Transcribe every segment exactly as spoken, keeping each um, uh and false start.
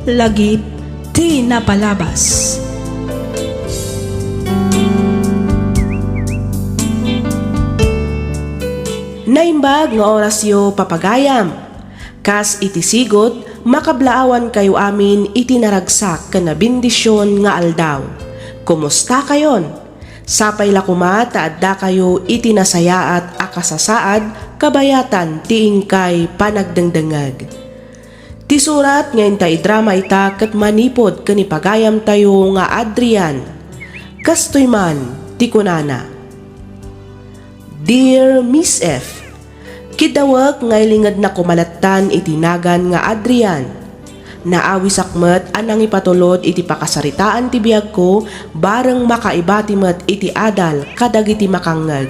Lagip ti napalabas. Naimbag nga orasyo, papagayam. Kas iti sigud, makablaawankayo amin iti naragsak ken nabendision nga aldaw. Kumustakayon? Sapay la koma ta addakayo iti nasayaat a kasasaad kabayatan ti inkay panagdengdengngeg. Ti surat nga inta idrama ita ket manipud ken ni pagayamtayo nga Adrian. Kastoy man ti kunana, "Dear Miss F, kiddawek nga ilingednak koma lattan iti nagan nga Adrian. Naawisak met a nangipatulod iti pakasaritaan ti biagko bareng makaibati met iti adal kadagiti makangngeg.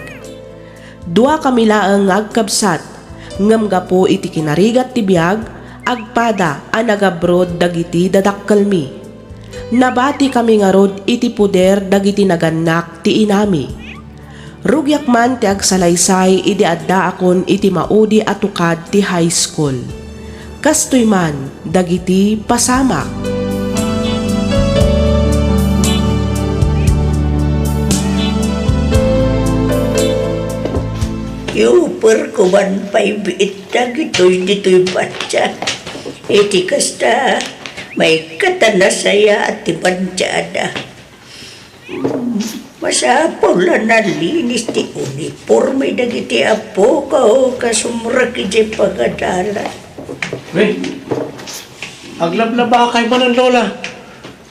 Duakami laeng nga agkabsat, ngem gapu iti kinarigat ti biag, agpada a nagabrod dagiti dadakkelmi. Nabatikami ngarud iti poder dagiti nagannak ti inami. Rugiak man ti agsalaysay idi addaakon iti maudi a tukad ti high school. Kastoy man dagiti pasamak." Iuperko man pay biit dagitoy ditoy bansa. Iti kasta, maikkat a nasayaat ti bansaada. Masapul a nalinis ti uniporme dagiti appoko kasumrek idiay pagadalan. Wen, aglablabakay manen, Lola.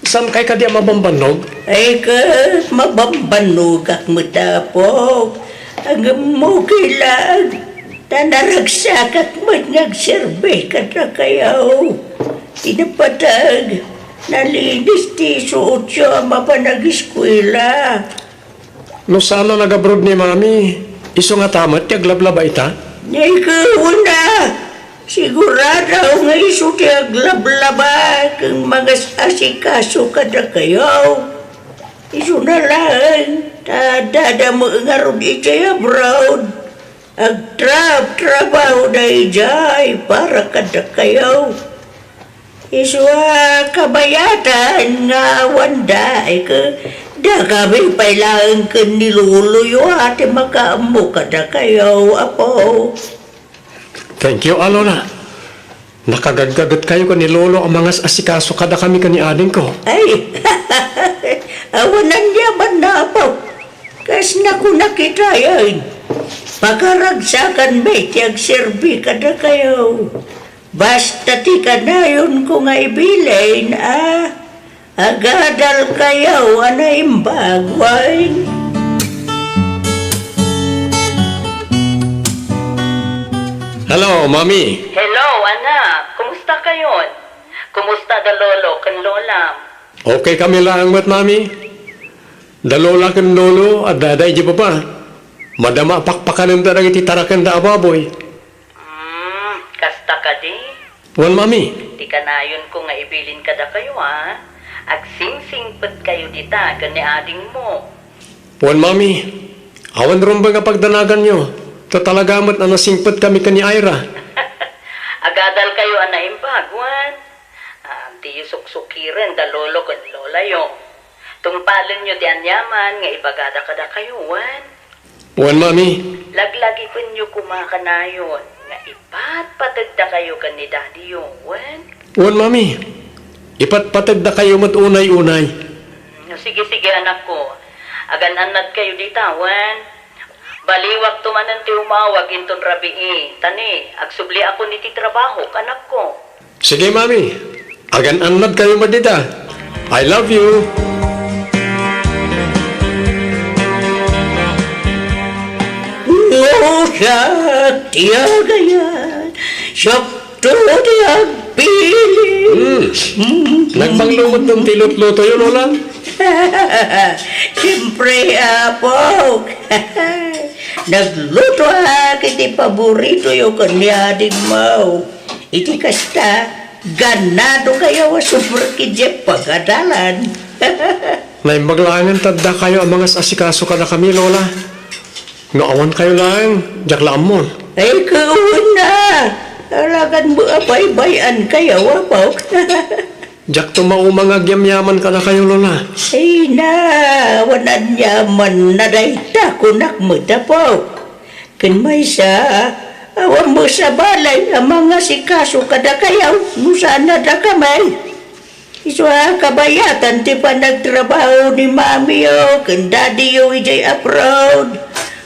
Saankay kadi a mabambannog? Ay, ket mabambannogak met, Apo. Ngem okay laeng, ta naragsakak met nga agserbi kadakayo. Ti napateg, nalinis ti isuotyo a mapan ageskuela. No saan a nagabrod ni Mami, isu ngata met ti aglablaba ita? Ni, kuna, sigurado nga isu ti aglablaba ken mangas-asikaso kadakayo. Isuna laeng ta addada met ngarud idiay abroad. Agtrabtrabaho daydiay para kadakayo. Isu a kabayatan nga awan daik, dakami pay laeng ken ni loloyo a ti makaammo kadakayo, Apo. Thank you, a Lola. Nakagaggagetkayo ken ni Lolo a mangas-asikaso kadakami ken ni adingko. Ay, awan aniaman, Apo. Kas nakuna kitayen, pakaragsakanmi ti agserbi kadakayo. Basta ti kanayonko nga ibilin a agadalkayo a naimbag wen. Hello, Mami. Hello, anak. Kumusta kayon? Kumusta da Lolo ken Lola? Okay kami laeng met, Mami. Da Lola ken Lolo, adda da idiay baba. Madama a pakpakanenda dagiti tarakenda a baboy. Hmm, kasta kadi? Wen, Mami. Ti kanayonko nga ibilin kadakayo a, agsingsingpetkayo dita ken ni adingmo. Wen, Mami. Awan rumbeng a pagdanaganyo, ta talaga met a nasingpetkami ken ni Ira. Agadalkayo a naimbag, wen? Ah, diyo suksukiren da lolo ken lolayo. Tungpalenyo ti aniaman nga ibagada kadakayo, wen? Wen, Mami. Laglagipenyo koma kanayon nga ipatpategdakayo ken ni Daddyyo, wen? Wen, Mami. Ipatpategdakayo met unay-unay. Mm, sige, sige, anakko. Agan-annadkayo dita, wen? Baliwakto manen ti umawag inton rabii, ta ni, agsubliakon iti trabahok, anakko. Sige, Mami. Agan-annadkayo met dita. I love you. No siak ti agayat, siakto ti agpili. Hmm. Hmm. Nagpanglugot ti lutlutoyo, Lola? Siempre, Apo. Naglutoak iti paboritoyo ken ni adingmo. Iti kasta, ganadokayo a sumrek idiay pagadalan. Naimbag laengen ta addakayo a mangas-asikaso kadakami, Lola. No awankayo laeng, diak la ammo. Ay, kauna! Alagan mo a baybay-ankayo, Apo. Diakto mauma nga agyamyaman kadakayo, Lola. Ay na, awan aniamanna dayta, kunak met, Apo. Ken maysa, awan met sa balay a mangasikaso kadakayo no saan a dakami. Isu a kabayatan ti panagtrabaho ni mamiyo ken dadiyo idiay abroad.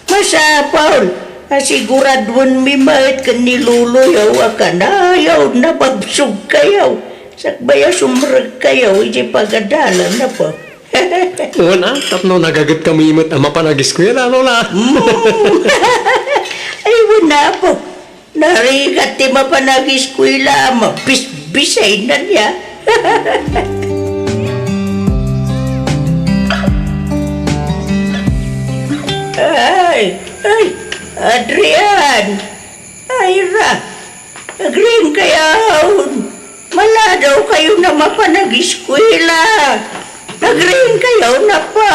Masapul a siguraduenmi met ken ni loloyo a kanayon a mabsogkayo sakbay a sumrekkayo idiay pagadalan, Apo. Wen a, tapno nagagetkami met a mapan agiskuela, Lola. Mm. Ay, wen a, Apo. Narigat ti mapan agiskuela a mabisbisay na niya. Ay, ay, Adrian! Ay, ra! Agriingkayon! Maladawkayon a mapan agiskuela! Agriingkayon, Apo!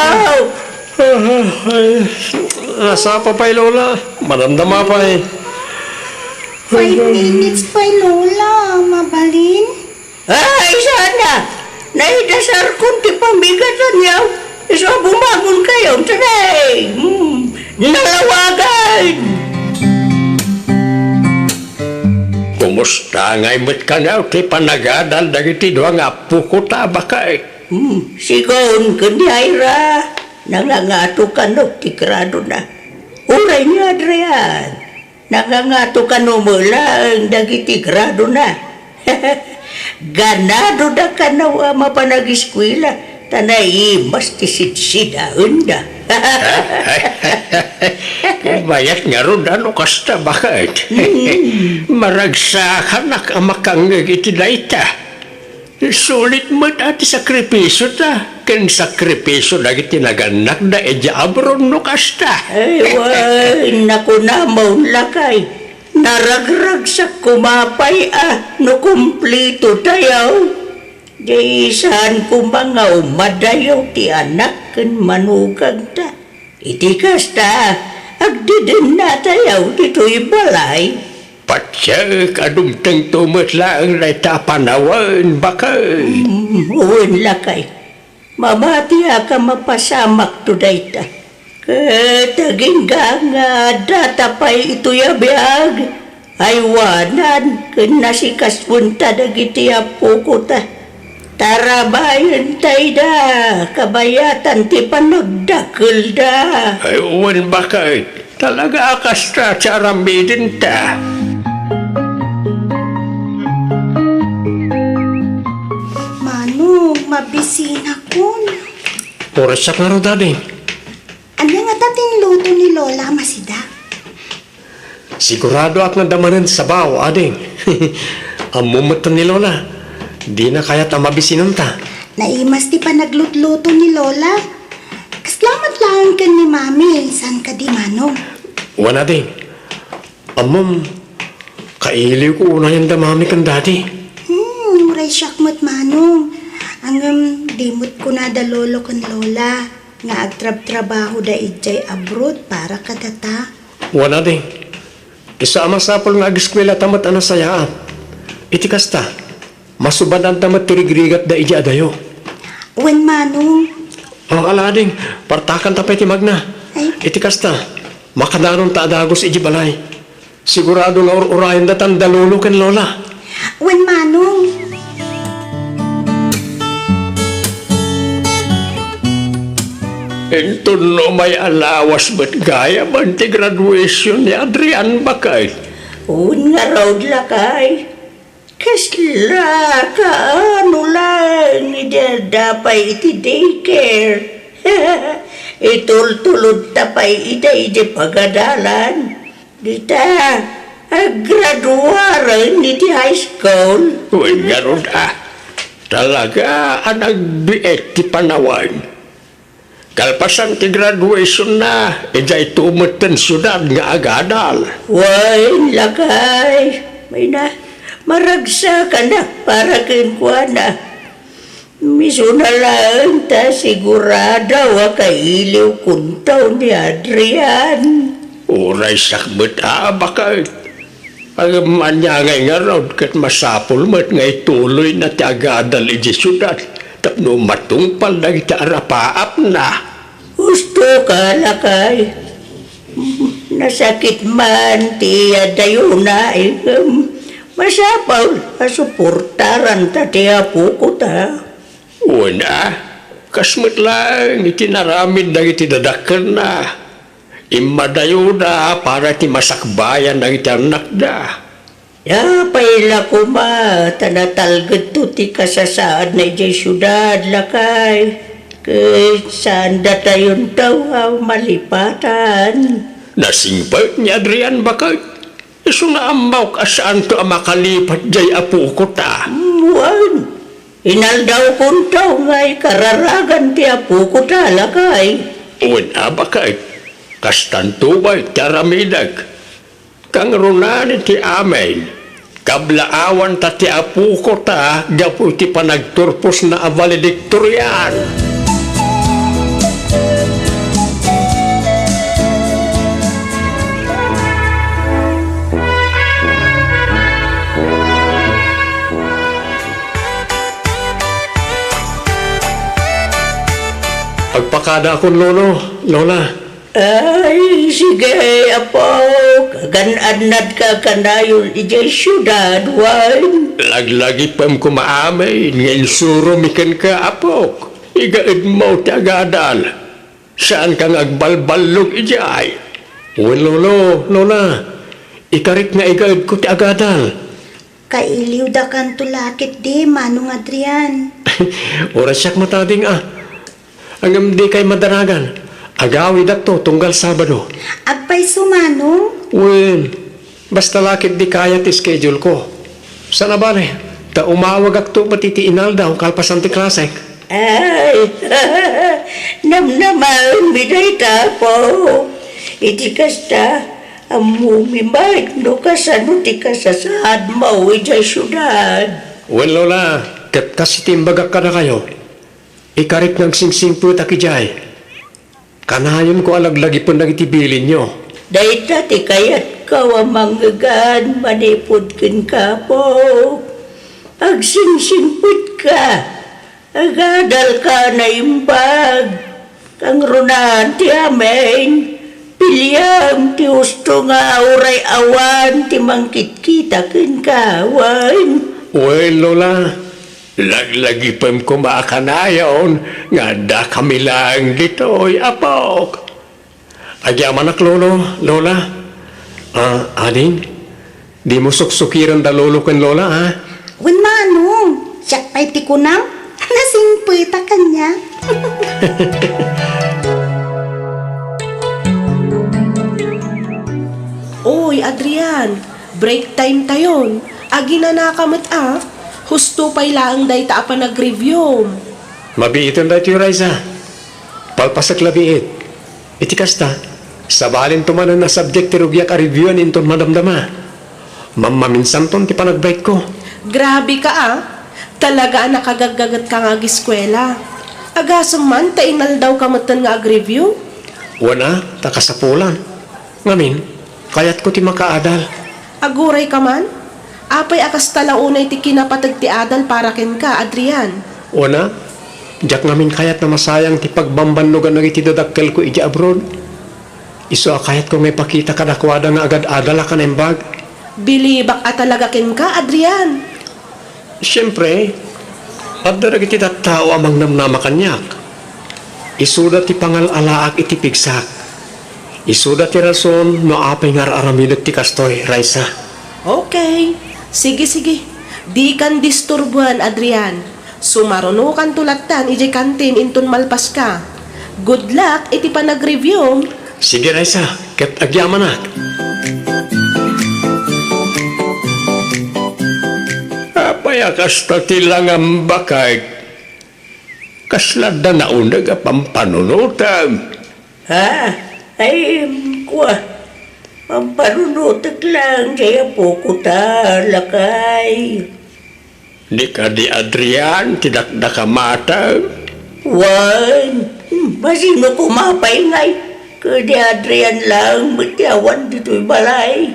Ay, nasapa pay, Lola. Madamdama pay. Five minutes pay, Lola. Mabalin? Ay, sana! Naidasarkon ti pamigatanyo. Isu a bumangonkayon, tanay! Hmm, nalawagan! Kumusta ngay met kano ti panagadal dagiti dua nga appoko ta, baket? Hmm, sigun ken ni Ira, nangangato kano ti gradona. Uray ni Adrian, nangangato kano met laeng dagiti gradona. Ganado da kano a mapan agiskuela, ta naimas ti sidsidaenda. Mayat ngarud a no kasta, baket? Mm. Maragsakanak a makangngeg iti dayta. Sulit met a ti sakripisiota ken sakripisio dagiti nagannakda idiay abroad no kasta. Ay, wen, nakunamon, lakay. Naragragsak koma pay a no kumplitotayo. Di saan koma nga umadayo ti anak ken manukagta. Iti kasta, agdedennatayo ditoy balay. Patiek a dumtengto met laeng dayta a panawen, baket. Mm, wen, lakay. Mamatiak a mapasamakto dayta. Ket agingga nga addata pay itoy a biag, aywanan ken nasikasoenta dagiti appokota. Tarabayenta ida, kabayatan ti panagdakelda. Ay, wen, baket. Talaga a kasta ti aramidenta. Manong, mabisinakon. Oras siak ngarud, ading. Ania ngata ti inluto ni Lola a masida? Siguradoak nga adda manen sabaw, ading. Ammom metten ni Lola, dina kayat a mabisinonta. Naimas ti panaglutluto ni Lola. Kasla met laeng ken ni Mami, saan kadi, Manong? Wen, ading. Ammom, kailiwko unayen da Mami ken Daddy. Hmm, uray siak met, Manong. Ngem di met kunada Lolo ken Lola nga agtrabtrabahoda idiay abroad para kadata. Wen, ading. Isu a masapul nga agiskuelata met a nasayaat. Iti kasta, masubadanta met ti rigrigatda idiay adayo. Wen, Manong. O, ala, ading, partakanta pay ti magna. Ay. Iti kasta, makadanonta a dagus idiay balay. Sigurado nga ur-urayenda tan da Lolo ken Lola. Wen, Manong. Inton umay a lawas met gayam ti graduation ni Adrian, baket? Wen ngarud, lakay. Kasla kaano laeng idi adda pay iti daycare. Itultulodta pay ida idi pagadalan. Dita, aggraduaren iti high school. Wen ngarud a, talaga a nagbiit ti panawen. Kalpasan ti graduationna, idiay to metten siudad nga agadal. Wen, lakay, mayna, maragsakanak para kenkuana. Isuna laeng ta sigurado a kailiwkonto ni Adrian. Uray siak met a, baket. Ngem ania ngay ngarud ket masapul met nga ituloyna ti agadal idiay siudad tapno matungpal dagiti arapaapna? Husto ka, lakay. Nasakit man ti adayona, ngem masapul a suportaranta ti apokota. Wen a, kas met laeng iti inaramid dagiti dadakkelna. Immadayona para ti masakbayan dagiti annakda. Apay la koma ta natalgedto ti kasasaadna idiay siudad, lakay, ket saan datayonto a malipatan. Nasingpet ni Adrian baket. Isu nga ammok a saanto a makalipat diay apokota. Wen, inaldawkonto nga ikararagan ti apokota, lakay. Wen a baket, kastanto met ti aramidek. Kangrunaan iti amin, kablaawanta ti apokota gapu iti panagturposna a valedictorian. Agpakadaakon, Lolo, Lola. Ay, sige, apok. Agan-annadka kanayon idiay siudad, wen? Laglagipem koma amin nga insuromi kenka, apok. Igaedmo ti agadal. Saanka nga agbalballog idiay. Wen, Lolo, Lola. Ikarik nga igaedko ti agadal. Kailiwdakanto la ketdi, Manong Adrian. Uray siak matading a. Ngem dikay madaragan. Agawidakto tunggal Sabado. Agpayso, Manong? Wen, basta la ketdi kayat ti schedule ko. Saan a bale, ta umawagakto met iti inaldaw kalpasan ti klasek. Ay, namnamaenmi dayta, Apo. Iti kasta, ammomi met no kasano ti kasasaadmo idiay siudad. Wen, Lola, ket kas iti imbagak kadakayo, ikarik nga agsingsingpetak idiay. Kanayonko a laglagipen dagiti bilinyo. Dayta ti kayatko a mangngegan manipud kenka, Apo. Agsingsingpetka. Agadalka a naimbag. Kangrunaan ti amin. Piliam ti husto nga uray awan ti mangkitkita kenka, wen? Wen, Lola. Laglagipem koma a kanayon nga addakami laeng ditoy, Apok. Agyamanak, Lolo, Lola. Ah, ading, dimo suksukirenda Lolo ken Lola, ha? Wen, Manong, siak pay ti kunam, nasingpetak kaniak. Oy, Adrian, break time tayon. Aginanaka met a. Husto pay laeng dayta a panagreviewm. Mabiiten daytoy, Raisa. Palpasek la biit. Iti kasta, sabalento manen a subject ti rugiak a reviewen inton madamdama. Mammaminsanton ti panagbreakko. Grabe ka, a. Talaga a nakagaggagetka nga ageskuela. Agasem man ta inaldawka metten nga agreview? Wen a, ta kasapulan. Ngamin, kayatko ti makaadal. Aguray ka man? Apay a kasta la unay ti kinapateg ti adal para kenka, Adrian? Wen a, diak ngamin kayat a masayang ti pagbambannogan dagiti dadakkelko idiay abroad. Isu a kayatko nga ipakita kadakuada nga agad-adalak a naimbag. Bilibak a talaga kenka, Adrian. Siempre, adda dagiti tattao a mangnamnama kaniak. Isuda ti pangal-alaak iti pigsak. Isuda ti rason no apay nga ar-aramidek ti kastoy, Raisa. Okay. Sige, sige. Dikan disturbuan, Adrian. Sumarunokanto lattan idiay kantin inton malpaska. Good luck iti panagreviewm. Sige, Raisa, ket agyamanak. Apay a kasta ti langam, baket? Kasla adda nauneg a pampanunotem? Ha? Ay, kua, pampanunotek laeng diay apoko ta, lakay. Di kadi Adrian ti dakdakamatem? Wen, hmm, masino koma pay ngay, kadi Adrian laeng met ti awan ditoy balay.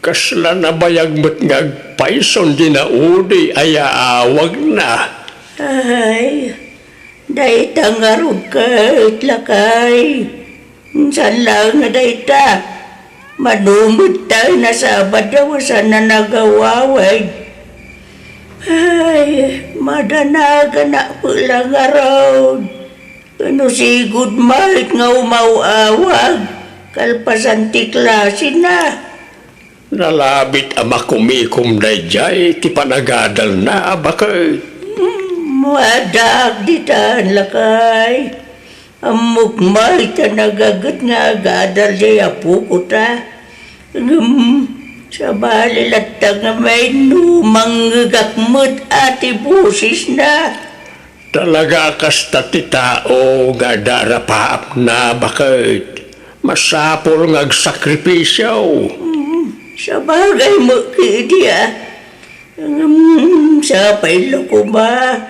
Kasla nabayag met nga agpayson ti naudi a yaawagna. Ay, dayta ngarud ket, lakay. Saan laeng nga dayta? Mano met ta a nasabad a wasan a nagawawid. Ay, madanaganak met la ngarud. No sigud met nga umaw-awag, kalpasan ti klasena. Nalabit a makumikom daydiay ti panagadalna a baket. Hmm, addaak ditan, lakay. Ammok met a nagaget nga agadal diay apokota. Ngem, sabali latta ngamin no mangngegak met a ti bosesna. Talaga a kasta ti tao nga adda rapaapna, baket. Masapul nga agsakripisio. Mm, sabagay met kadi, a. Ngem, sapay la koma,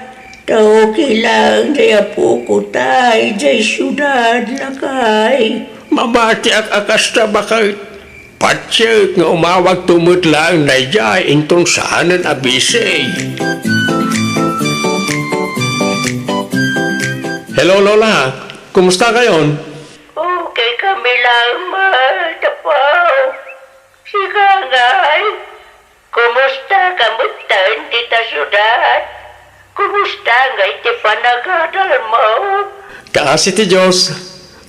ta okay laeng diay apokota idiay siudad, lakay. Mabatiak a kasta, baket. Patiek nga umawagto met laeng daydiay inton saanen a busy. Hello, Lola. Kumusta kayon? Okay kami laeng, Apo. Sika ngay, kumusta ka metten dita siudad? Kumusta ngay ti panagadalmo? Kaasi ti Dios,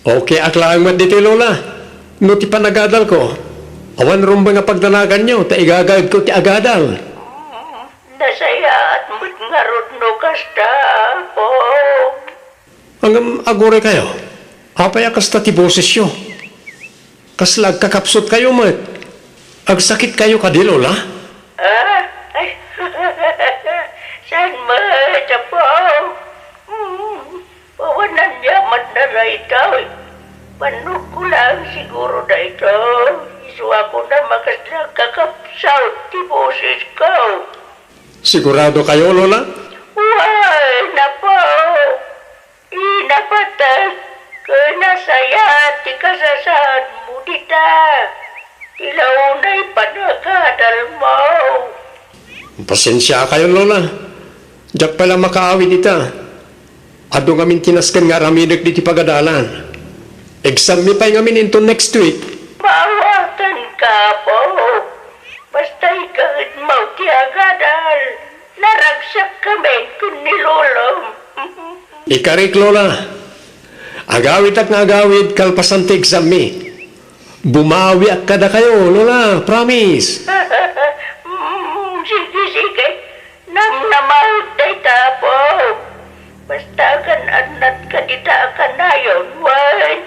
okay ak laeng met ditoy, Lola. No ti panagadalko, awan rumbeng a pagdanaganyo ta igagaedko ti agadal. Mm, nasayaat met ngarud no kasta, Apo. Ngem aguray kayo, apay a kasta ti bosesyo? Kasla agkakapsut kayo met? Agsakit kayo kadi, Lola? Ah, ay, saan met, Apo? Hmm, awan aniaman daytoy. Bannogko laeng siguro daytoy. Isu a kunam a kasla agkakapsut ti bosesko. Sigurado kayo, Lola? Wen, Apo. Inapateg ken nasayaat ti kasasaadmo dita. Ti la unay panagadalmo. Pasensia kayo, Lola. Diak pay la makaawid ita. Adu ngamin ti nasken nga aramidek ditoy pagadalan. Exam mi pay ngamin inton next week. Maawatanka, Apo. Basta igaedmo ti agadal, naragsak kamin ken ni Lolom. Ikarik, Lola. Agawidak nga agawid kalpasan ti exam mi. Bumawiak kadakayo, Lola. Promise. Mm, sige, sige. Namnamaek dayta, Apo. Basta agan-annatka dita a kanayon, wen.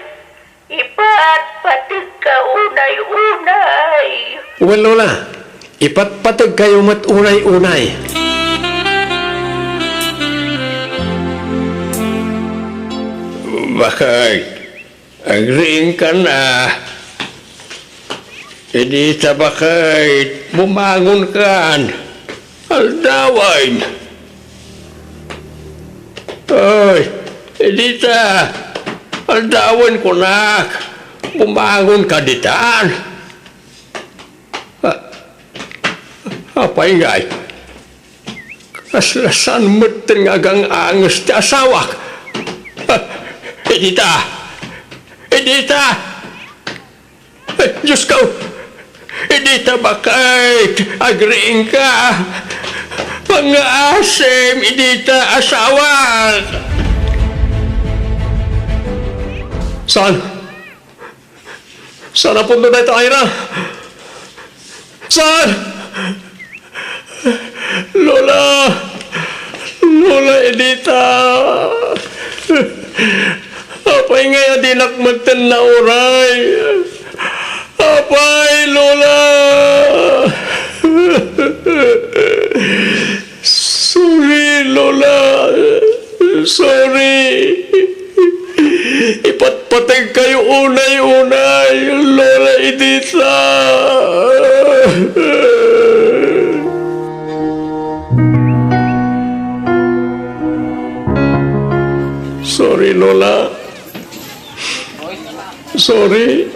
Ipatpategka unay-unay. Wen, Lola, ipatpategkayo met unay-unay. Baket, agriingkan a. Idi ta baket, bumangonkan. Aldawen. Ay, idi ta, aldawen kunak, bumangonka ditan. Ah, apay ngay, kasla saan metten nga agang-anges ti asawak? Ah, idi ta, idi ta. Ay, Diyos ko! Idi ta baket, agriingka. Pangngaasim, idi ta asawak. Saan? Saan a punto dayta, Ira? Saan? Lola! Lola Edita! Apay ngay a dinak metten nauray? Apay, Lola! Sorry, Lola. Sorry. Ipatpategkayo unay-unay, Lola Edita. Sorry, Lola. Sorry,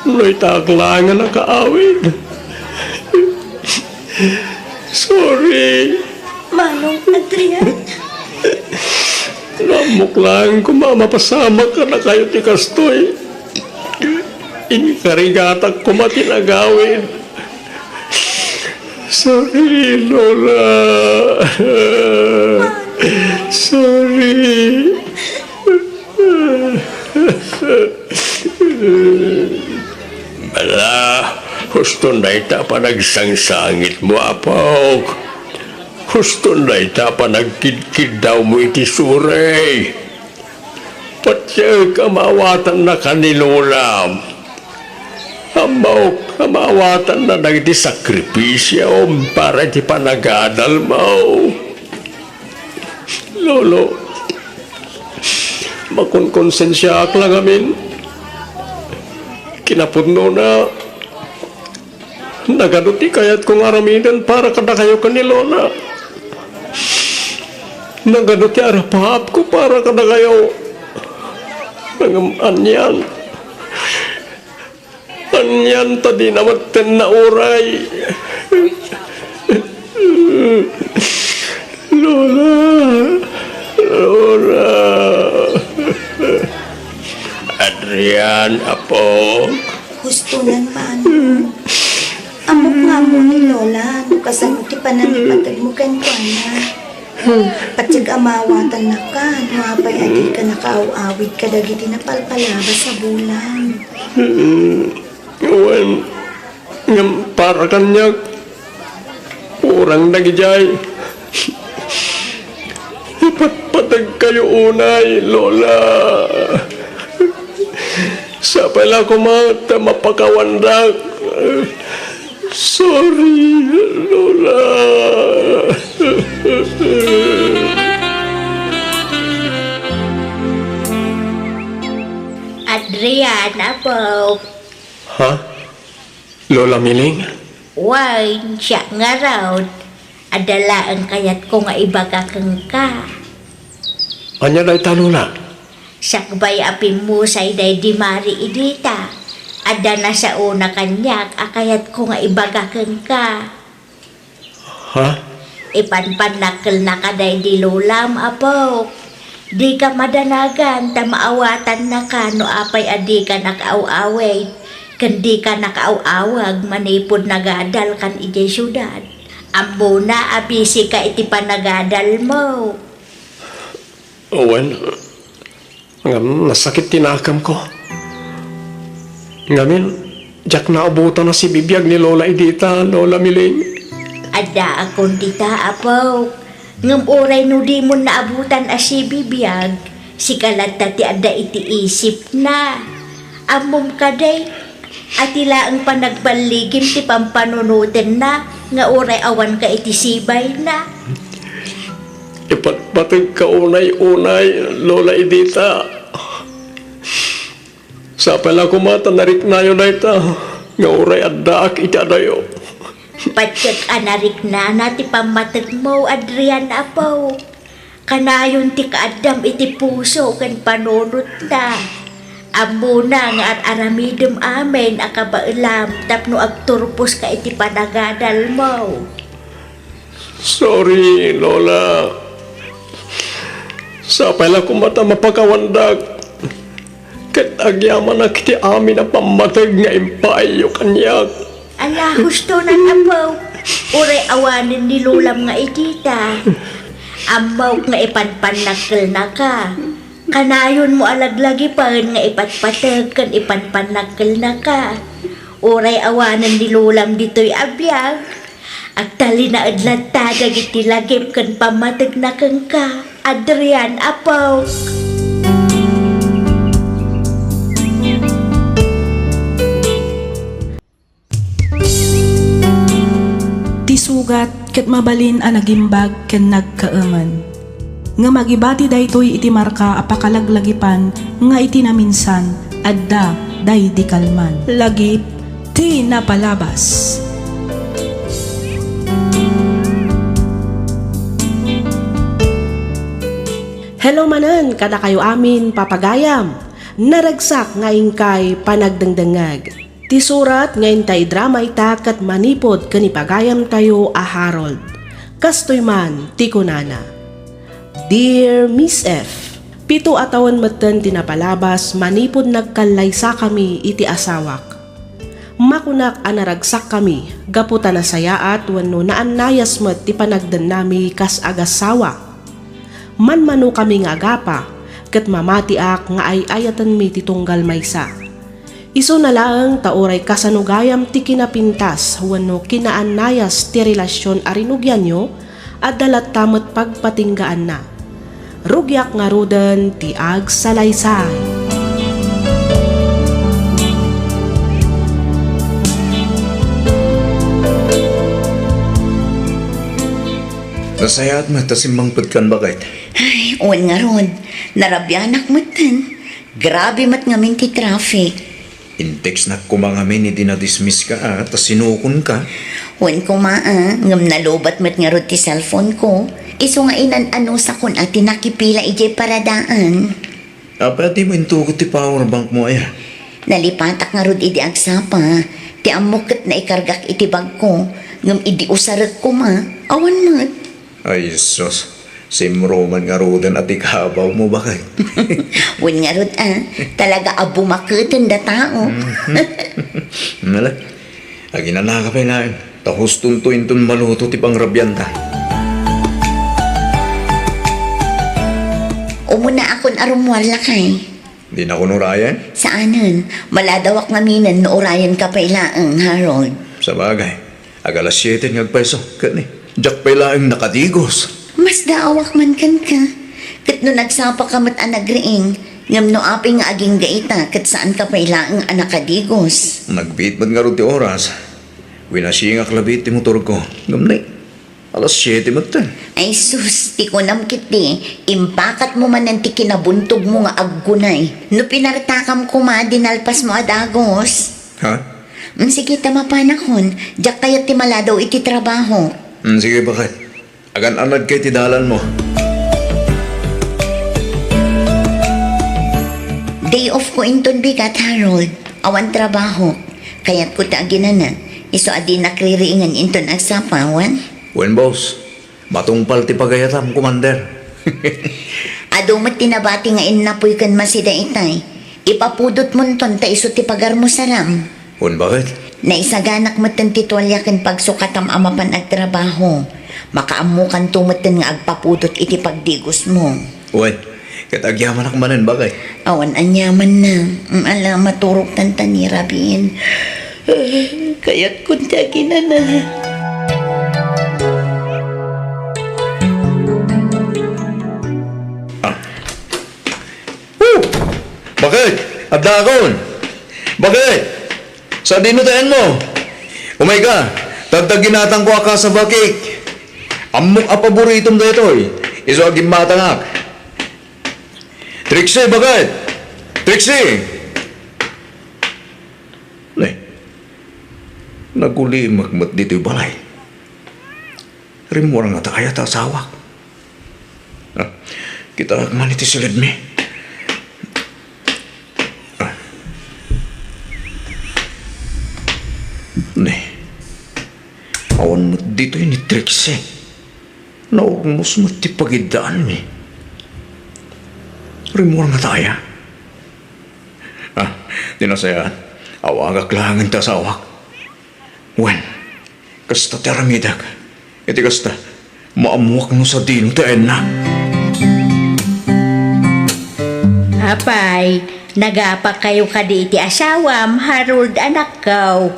no itaak laeng a nakaawid. Sorry. Manong Adrian. Naamok laeng koma a mapasamak kadakayo ti kastoy. Inkarigatak koma ti nagawid. Sorry, Lola. Sorry. Ala, huston dayta a panagsangsangitmo, apok. Huston dayta a panagkidkiddawmo iti suray. Patiek a maawatannaka ni Lola. Ammok a maawatanna dagiti sakripisiom para iti panagadalmo. Lolo, makonkonsensiaak la ngamin. Kinapudnona, nagadu ti kayatko nga aramiden para kadakayo ken ni Lola. Nagadu ti arapaapko para kadakayo. Ngem anian? Anian ta dina metten nauray? Lola, Lola. Adrian, apo. Hustonan, Manong. Ammok nga ammo ni Lola no kasano ti panangipategmo kenkuana. Patiek a maawatannaka no apay a dika nakaaw-awid kadagiti napalpalabas a bulan. Wen, ngem para kaniak, uray dagidiay, ipatpategkayo unay, Lola. Sapay la koma ta mapakawandak. Sorry, Lola. Adrian, apo. Ha? Lola Miling? Wen, siak ngarud. Adda laeng kayatko nga ibaga kenka. Ania dayta, Lola? Sakbay a pimmusay daydi Mari Idita, adda nasaona kaniak a kayatko nga ibaga kenka. Ha? Ipanpannakkelnaka daydi lolam, apo. Dika madanagan ta maawatannaka no apay a dika nakaaw-awid, ken dika nakaaw-awag manipud nagadalkan idiay siudad. Ammona a bisika iti panagadalmo. Wen, ngem nasakit ti nakemko. Ngamin, diak naabutan a sibibiag ni Lola Idita, Lola Miling. Addaakon dita, apo. Ngem uray no dimon naabutan a sibibiag, sika latta ti adda iti isipna. Ammom kadi, a ti laeng panagballigim ti pampanunotenna nga uray awanka iti sibayna. Ipatpategka unay-unay, Lola Idita. Sapay la koma ta nariknayo dayta nga uray addaak iti adayo. Patiek a nariknana ti pammategmo, Adrian, apo. Kanayon ti kaaddam iti puso ken panunotna. Ammona nga ar-aramidem amin a kabaelam tapno agturposka iti panagadalmo. Sorry, Lola. Sapay la koma ta mapakawandak ket agyamanak iti amin a pammateg nga impaayyo kaniak. Ala, hustonan, apo. Uray awanen ni lolam nga Idita. Ammok nga ipanpannakkelnaka. Kanayonmo a laglagipen nga ipatpateg ken ipanpannakkelnaka. Uray awanen ni lolam ditoy a biag, agtalinaed latta dagiti lagip ken pammategna kenka, Adrian, apo. Ti sugat ket mabalin a nagimbag ken nagkaemen. Ngem agibati daytoy iti marka a pakalaglagipan nga iti naminsan adda daydi kalman. Lagip ti napalabas. Hello manen kadakayo amin, papagayam. Naragsak nga inkay panagdengdengngeg. Ti surat nga inta idrama ita ket manipud ken ipagayamtayo a Harold. Kastoy man ti kunana, "Dear Miss F, pito a tawen metten ti napalabas manipud nagkallaysakami iti asawak. Makunak a naragsakkami gapu ta nasayaat wenno naannayas met ti panagdennami kas agassawa. Manmanokami nga agapa, ket mamatiak nga ay-ayatenmi ti tunggal maysa. Isuna laeng ta uray kasano gayam ti kinapintas wenno kinaannayas ti relasion a rinugianyo, adda latta met pagpatinggaanna. Rugiak ngaruden ti agsalaysay." Nasayaat met ta simmangpetkan, baket. Ay, wen ngarud, narabianak metten. Grabe met ngamin ti traffic. Intextnak koma ngamin idi nadismisska a ta sinukonka. Wen koma a, ngem nalobat met ngarud ti cellphoneko. Isu nga inan-anusakon a ti nakipila idiay paradaan. Apay a dimo intugot ti power bankmo aya? Nalipatak ngarud idi agsapa. Ti ammok ket naikargak iti bagko, ngem idi usarek koma, awan met. Ay, sus. Simro man ngaruden a ti kabawmo, baket. Wen ngarud a, talaga a bumaketen da tao. Nala, aginanaka pay laeng, ta hustonto inton maluto ti pangrabianta. Umunaakon a rummuar, lakay. Dinakon urayen? Saanen, maladawak ngaminen no urayenka pay laeng, Harold. Sabagay. Ag-alas siete nga agpayso, ket ni, diak pay laeng nakadigos. Masdaawak man kenka. Ket no nagsapaka met a nagriing, ngem no apay nga agingga ita, ket saanka pay laeng a nakadigos. Nagbiit met ngarud ti oras. Winasingak labi ti motorko. Ngem ni, alas siete metten. Ay sus, ti kunam ketdi, impakatmo manen ti kinabuntogmo nga aggunay. No pinartakam koma, dinalpasmo a dagus. Ha? Mm, sige, ta mapanakon. Diak kayat ti maladaw iti trabaho. Mm, sige, baket. Agan-anadka iti dalanmo. Day off ko inton bigat, Harold. Awan trabaho. Kayatko ti aginana. Isu a dinak ririingen inton agsapa, wen? Wen, boss. Matungpal ti pagayatam, Commander. Adu met ti nabati nga innapoy ken masida itay. Ipapudotmonton ta isu ti pagarmo saram. Wen, baket? Naisaganak metten ti tualia ken pagsukatam a mapan agtrabaho. Makaammokanto metten nga agpapudot iti pagdigosmo. Wen, ket agyamanak manen, baket. Awan aniamanna. Mm, ala, maturogtan ta ni Rabin. Kayatkon ti aginana. Ah. Huh! Baket? Addaakon? Baket? Sadino taenmo? Umayka, ta adda ginatangko a cassava cake. Ammok a paboritom daytoy. Isu a gimmatangak. Trixie, baket? Trixie! Ne, nagulimek met ditoy balay. Rimmuar ngata aya ta asawak? Ah, kitaek man iti silidmi. Ah. Ne, awan met ditoy ni Trixie. Naurnos met ti pagiddaanmi. Rimmuar ngata aya? Ah, ti nasayaat, awagak laengen ti asawak. Wen, kasta ti aramidek. Iti kasta, maammoak no sadino ti ayanna. Apay, nagapakayo kadi iti asawam, Harold, anakko?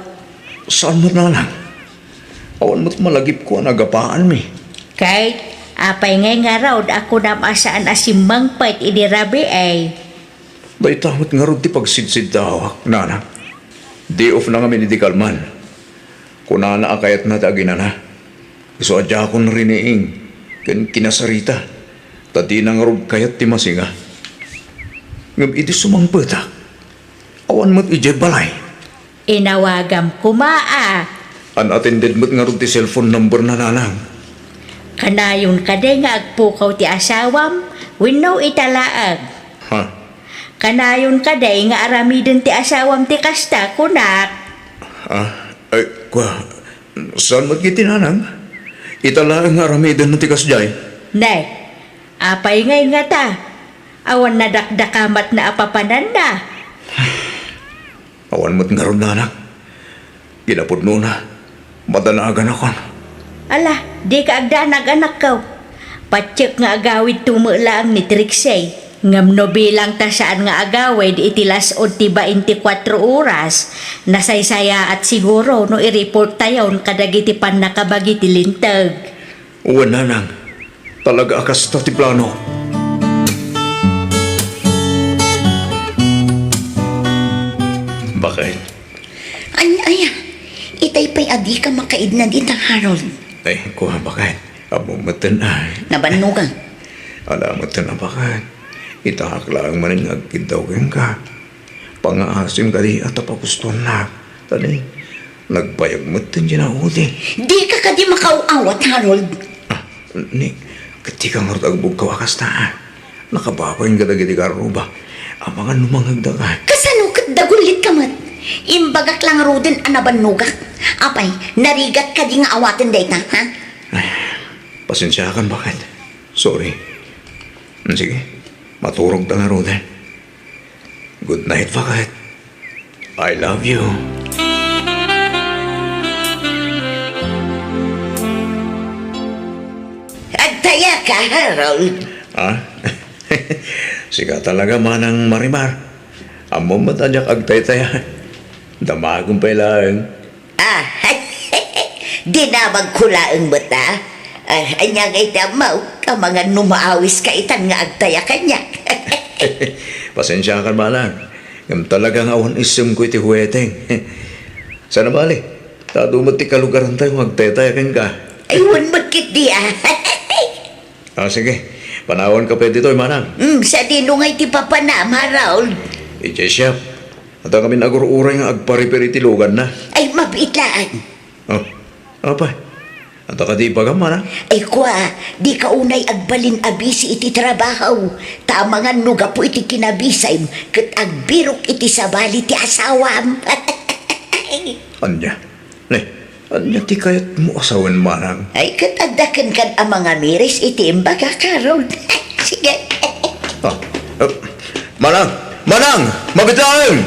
Saan met, nanang? Awan met malagipko a nagapaanmi. Kay, apay ngay ngarud a kunam a saan a simmangpet idi rabii? Dayta met ngarud ti pagsidsiddaawak, nanang. Day off na ngamin idi kalman. Kunana a kayatna ti aginana. Isu a diakon riniing ken kinasarita, ta dina ngarud kayat ti masinga. Ngem idi sumangpetak, awan met idiay balay. Inawagam koma a. Unattended met ngarud ti cellphone number na, nanang. Kanayon kadi nga agpukaw ti asawam wenno ita laeng? Ha? Kanayon kadi nga aramiden ti asawam ti kasta, kunak? Ah, ay, kua, saan met iti nanang? Ita laeng nga aramidenna ti kasdiay. Ne, apay ngay ngata? Awan nadakdakamatna a papananna. Awan met ngarud, nanang. Kinapudnona, madanaganakon. Ala, dika agdanag, anakko. Patiek nga agawidto met laeng ni Trixie. Ngem no bilang ta saan nga agawid iti las-ud ti bainte kuatro oras, nasaysayaat siguro no i-report tayon kadagiti pannakabagi ti linteg. Wen, nanang, talaga a kasta ti plano. Baket. Ay, ay, itay pay a dika makaidna dita, Harold. Ay, kua, baket. Ammom metten, ay. Nabannogak. Ala metten a baket. Itaak laeng manen nga agkiddaw kenka. Pangngaasim kadi a ta pagustuannak. Tani, nagbayag met ti naudi. Dika kadi makaaw-awat, Harold? Ah, ni, ket dika ngarud agbugkaw a kasta, ah. Nakababain kadagiti garruba. Amangan no mangngegda ka. Kasano ket dagullitka met? Imbagak la ngaruden a nabannogak. Apay, narigat kadi nga awaten dayta, ha? Ay, pasensiakan, baket. Sorry. Sige, maturogta ngaruden. Good night, baket. I love you. Agtayaka, Harold. Ah? Sika talaga, Manang Marimar. Ammom met a diak agtaytaya. Damagom pay laeng. Ah, dinamagko laeng met, ah. Ah, ania ngay ti ammo, amangan no maawiska itan nga agtaya kaniak. Pasensiakan, Manang. Ngem talaga nga awan issemko iti huweteng. Sana bali, ta adu met ti kalugarantayo nga agtaytaya kenka. Ay, wen met ketdi, ah. Ah, sige. Panawanka pay ditoy, Manang. Hmm, sadino ngay ti papanam, Harold? Idiay shop. Adda ngamin agur-uray nga agpa-repair iti luganna. Ay, mabiit laeng. Oh, apay? Adda kadi ibagam, Manang? Ay, kua, dika unay agbalin a busy iti trabaho. Ta amangan no gapu iti kinabisem, ket agbirok iti sabali ti asawam. Ania? Ne, ania ti kayatmo a sawen, Manang? Ay, ket adda kenkan a mangamiris iti imbagak, Harold. Sige. Ah, eh, Manang! Manang! Mabiit laeng!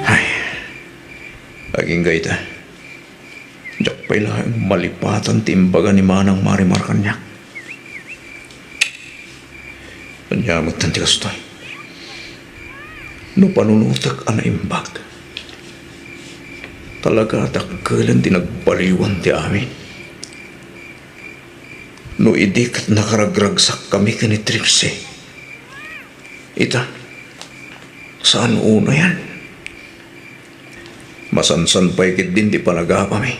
Ay, agingga ita. Diak pay laeng malipatan ti imbaga ni Manang Marimar kaniak. Ania met ti kastoy? No panunotek a naimbag, talaga a dakkelen ti nagbaliwan ti amin. No idi ket nakaragragsakkami ken ni Trixie, ita, saan unayan? Masansan pay ketdin ti panagapami.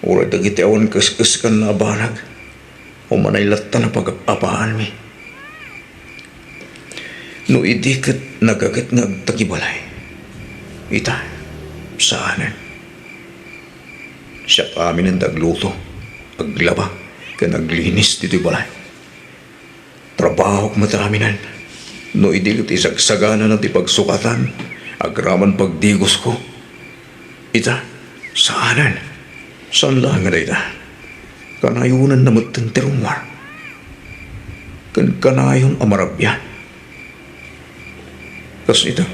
Uray dagiti awan kes-keskanna a banag, umanay latta a pagap-apaanmi. No idi ket nagaget nga agtagibalay, ita, saanen. Siak aminen ti agluto, aglaba, ken aglinis ditoy balay. Trabahok met aminen. No idi ket isagsaganana ti pagsukatan, agraman pagdigosko. Ita, saanen. Saan laeng nga dayta. Kanayonanna metten ti rummuar. Ken kanayon a marabian. Kas ita,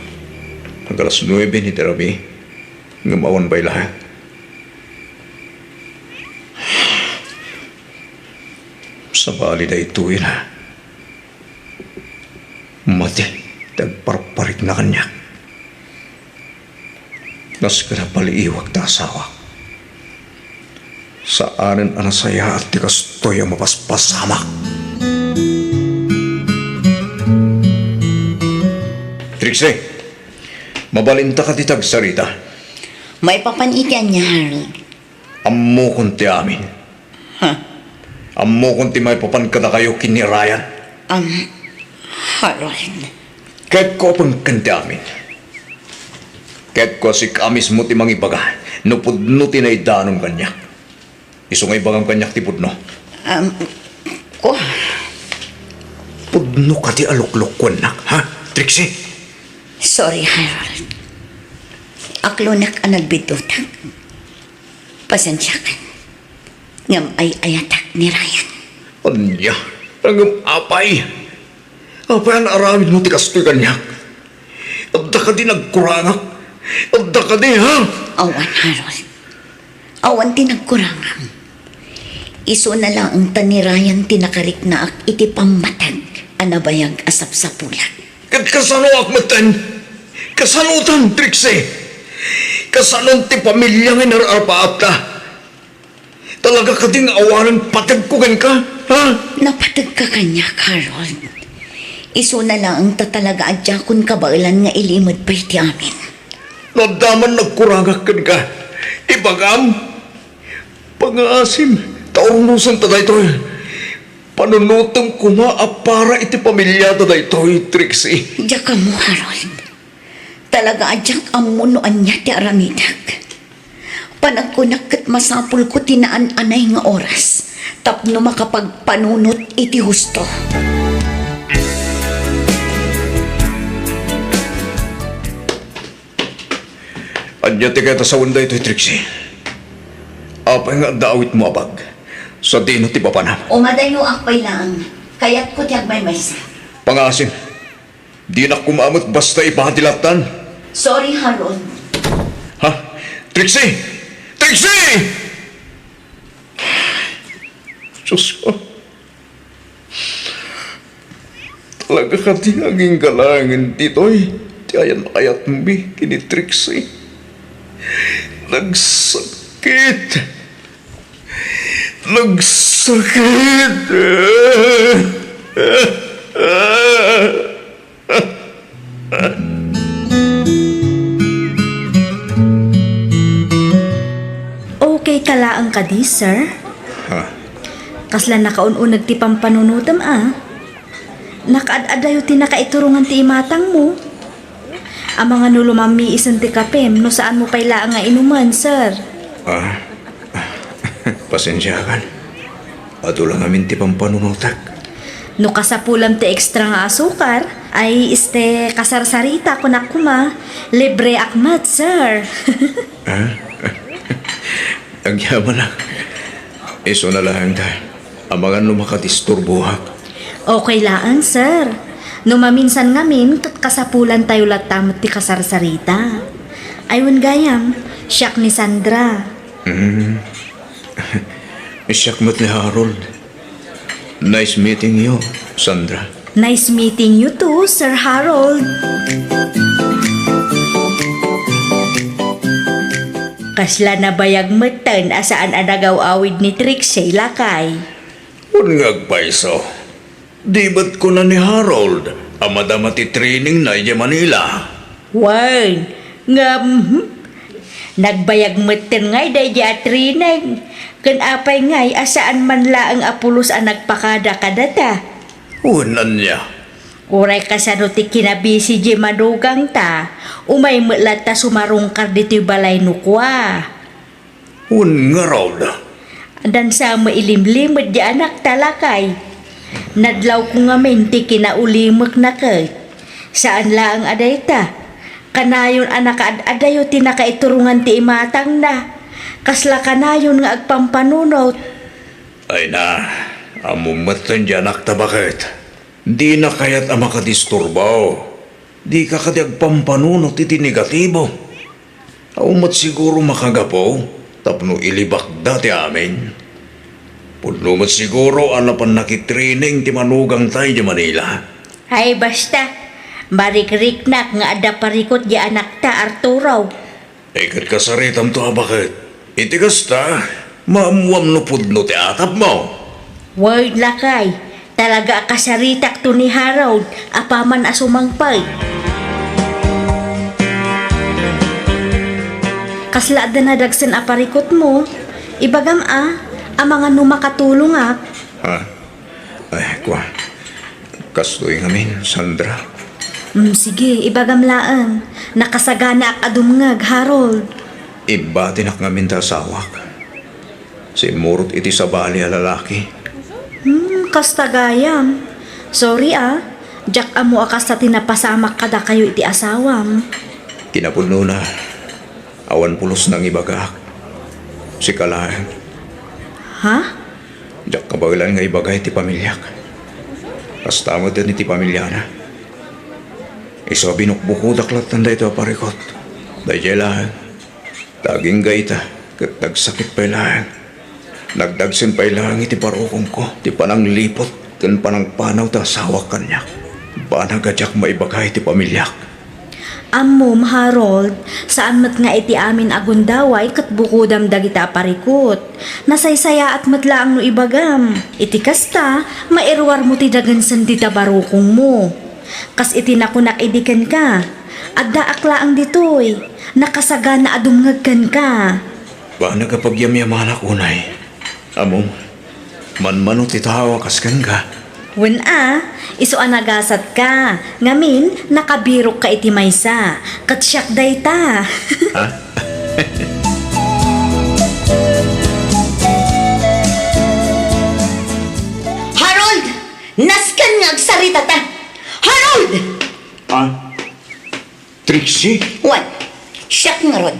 ag-alas nuebe ni ti rabii, ngem awan pay laeng. Sabali daytoyen, mati ti agparparikna kaniak. Kas ken a paliiwak ti asawak. Saanen a nasayaat ti kastoy a mapaspasamak. Trixie, mabalinta kadi ti agsarita? Maipapan iti ania, Harold? Ammokon ti amin. Ha? Ammokon ti maipapan kadakayo ken ni Ryan. Am, Harold. Ket kuapen ken ti amin. Ket kua sika a mismo ti mangibaga no pudno ti naidanom kaniak. Isu nga ibagam kaniak ti pudno. Am, kua. Pudno kadi a luklukkuennak, ha, Trixie? Sorry, Harold. Aklonak a nagbiddutak. Pasensiakan. Ngem ay-ayatak ni Ryan. Ania? Ngem apay? Apay a naaramidmo ti kastoy kaniak? Adda kadi nagkurangak? Adda kadi, ha? Awan, Harold. Awan ti nagkurangam. Isuna laeng ta ni Ryan ti nakariknaak iti pammateg a nabayag a sapsapulan. Ket kasanoak metten? Kasanotan, Trixie? Kasanon ti pamilia nga inar-arpaatta? Talaga kadi nga awanen pategko kenka, ha? Napategka kaniak, Harold. Isuna laeng ta talaga a diakon kabaelan nga ilimed pay ti amin. No adda man nagkurangak kenka, ibagam. Pangaasim, ta urnosenta daytoy. Panunotem koma a para iti pamiliata daytoy, Trixie. Diak ammo, Harold. Talaga a diak ammo no ania ti aramidek. Panagkunak ket masapulko ti naan-anay nga oras tapno makapagpanunot iti husto. Ania ti kayat a sawen daytoy, Trixie? Apay nga adda awitmo a bag? Sadino ti papanam? Umadayoak pay laeng. Kayatko ti agmaymaysa. Pangaasim, dinak koma met basta ipati lattan. Sorry, Harold. Ha? Trixie! Trixie! Sus ko. Talaga kadi aginggalangen ditoy ti ayan-ayatmi ken ni Trixie. Nagsakit. Nagsakit. Okay ka laeng kadi, sir? Ha? Kasla nakaun-uneg ti pampanunotem, a? Nakaad-adayo ti nakaiturongan ti imatangmo. Amangan no lumammiisen ti kapem no saanmo pay laeng nga inumen, sir. Ah, pasensiakan. Adu la ngamin ti pampanunotek. No kasapulam ti extra nga asukar, ay, este, kasarsarita, kunak koma, libreak met, sir. Ah? Agyamanak. Isuna laeng ta. Amangan no makadisturboak. Okay laeng, sir. No maminsan ngamin, ket kasapulantayo latta met ti kasarsarita. Ay, wen gayam, siak ni Sandra. Hmm. Siak met ni Harold. Nice meeting you, Sandra. Nice meeting you too, Sir Harold. Kasla nabayag metten a saan a nagaw-awid ni Trixie, lakay. Wen nga agpayso. Di met kuna ni Harold a madama ti trainingna idiay Manila? Wen, ngem, mhm. Nagbayag metten ngay daydiay a training. Ken apay ngay a saan man laeng a pulos a nagpakada kadata? Wen, ania? Uray kasano ti kinabisi diay manugangta, umay met latta sumarungkar ditoy balay no kua. Wen ngarud. Addan sa mailimlimed diay anakta, lakay. Nadlawko ngamin ti kinaulimekna ket. Saan laeng a dayta. Kanayon a nakaad-adayo ti nakaiturongan ti imatangna. Kasla kanayon nga agpampanunot. Ay na, ammom metten diay anakta, baket. Dina kayat a makadisturbo. Dika kadi agpampanunot iti negatibo. Awan met siguro makagapu tapno ilibakda ti amin. Pudno met siguro a napan nakitraining ti manugangta idiay Manila. Ay, basta. Marikriknak nga adda parikut diay anakta, Arturo. Ay, ket kasaritamto a baket. Iti kasta, maammoam no pudno ti atapmo. Wen, lakay, talaga a kasaritakto ni Harold apaman a sumangpet. Kasla adda nadagsen a parikutmo? Ibagam a, amangan no makatulongak. Ha? Ay, kua. Kastoy ngamin, Sandra. Mm, sige, ibagam laeng. Nakasaganaak a dumngeg, Harold. Ibbatinak ngamin ti asawak. Simmurot iti sabali a lalaki. Hmm, kasta gayam. Sorry a, diak ammo a kasta ti napasamak kadakayo iti asawam. Kinapudnona, awan pulos nangibagaak. Sika laeng. Ha? Diak kabaelan nga ibaga iti pamiliak. Kasta met iti pamiliana. Isu a binukbukodak lattan daytoy a parikut. Daydiay laeng. Ta agingga ita, ket nagsakit pay laeng. Nagdagsen pay laeng iti barukongko ti panangliput ken panangpanaw ti asawak kaniak. Banag a diak maibaga iti pamiliak. Ammom, Harold, saan met nga iti amin a gundaway ket bukodam dagita a parikut. Nasaysayaat met laeng no ibagam. Iti kasta, mairuarmo ti dagensen dita barukongmo. Kas iti nakunak idi kenka, addaak laeng ditoy, nakasagana a dumngeg kenka. Banag a pagyamyamanak unay. Ammom, manmano ti tao a kas kenka. Wen a, isu a nagasatka, ngamin, nakabirokka iti maysa, ket siak dayta. Ha? Harold! Nasken nga agsaritata! Harold! Ah, Trixie? Wen, siak ngarud.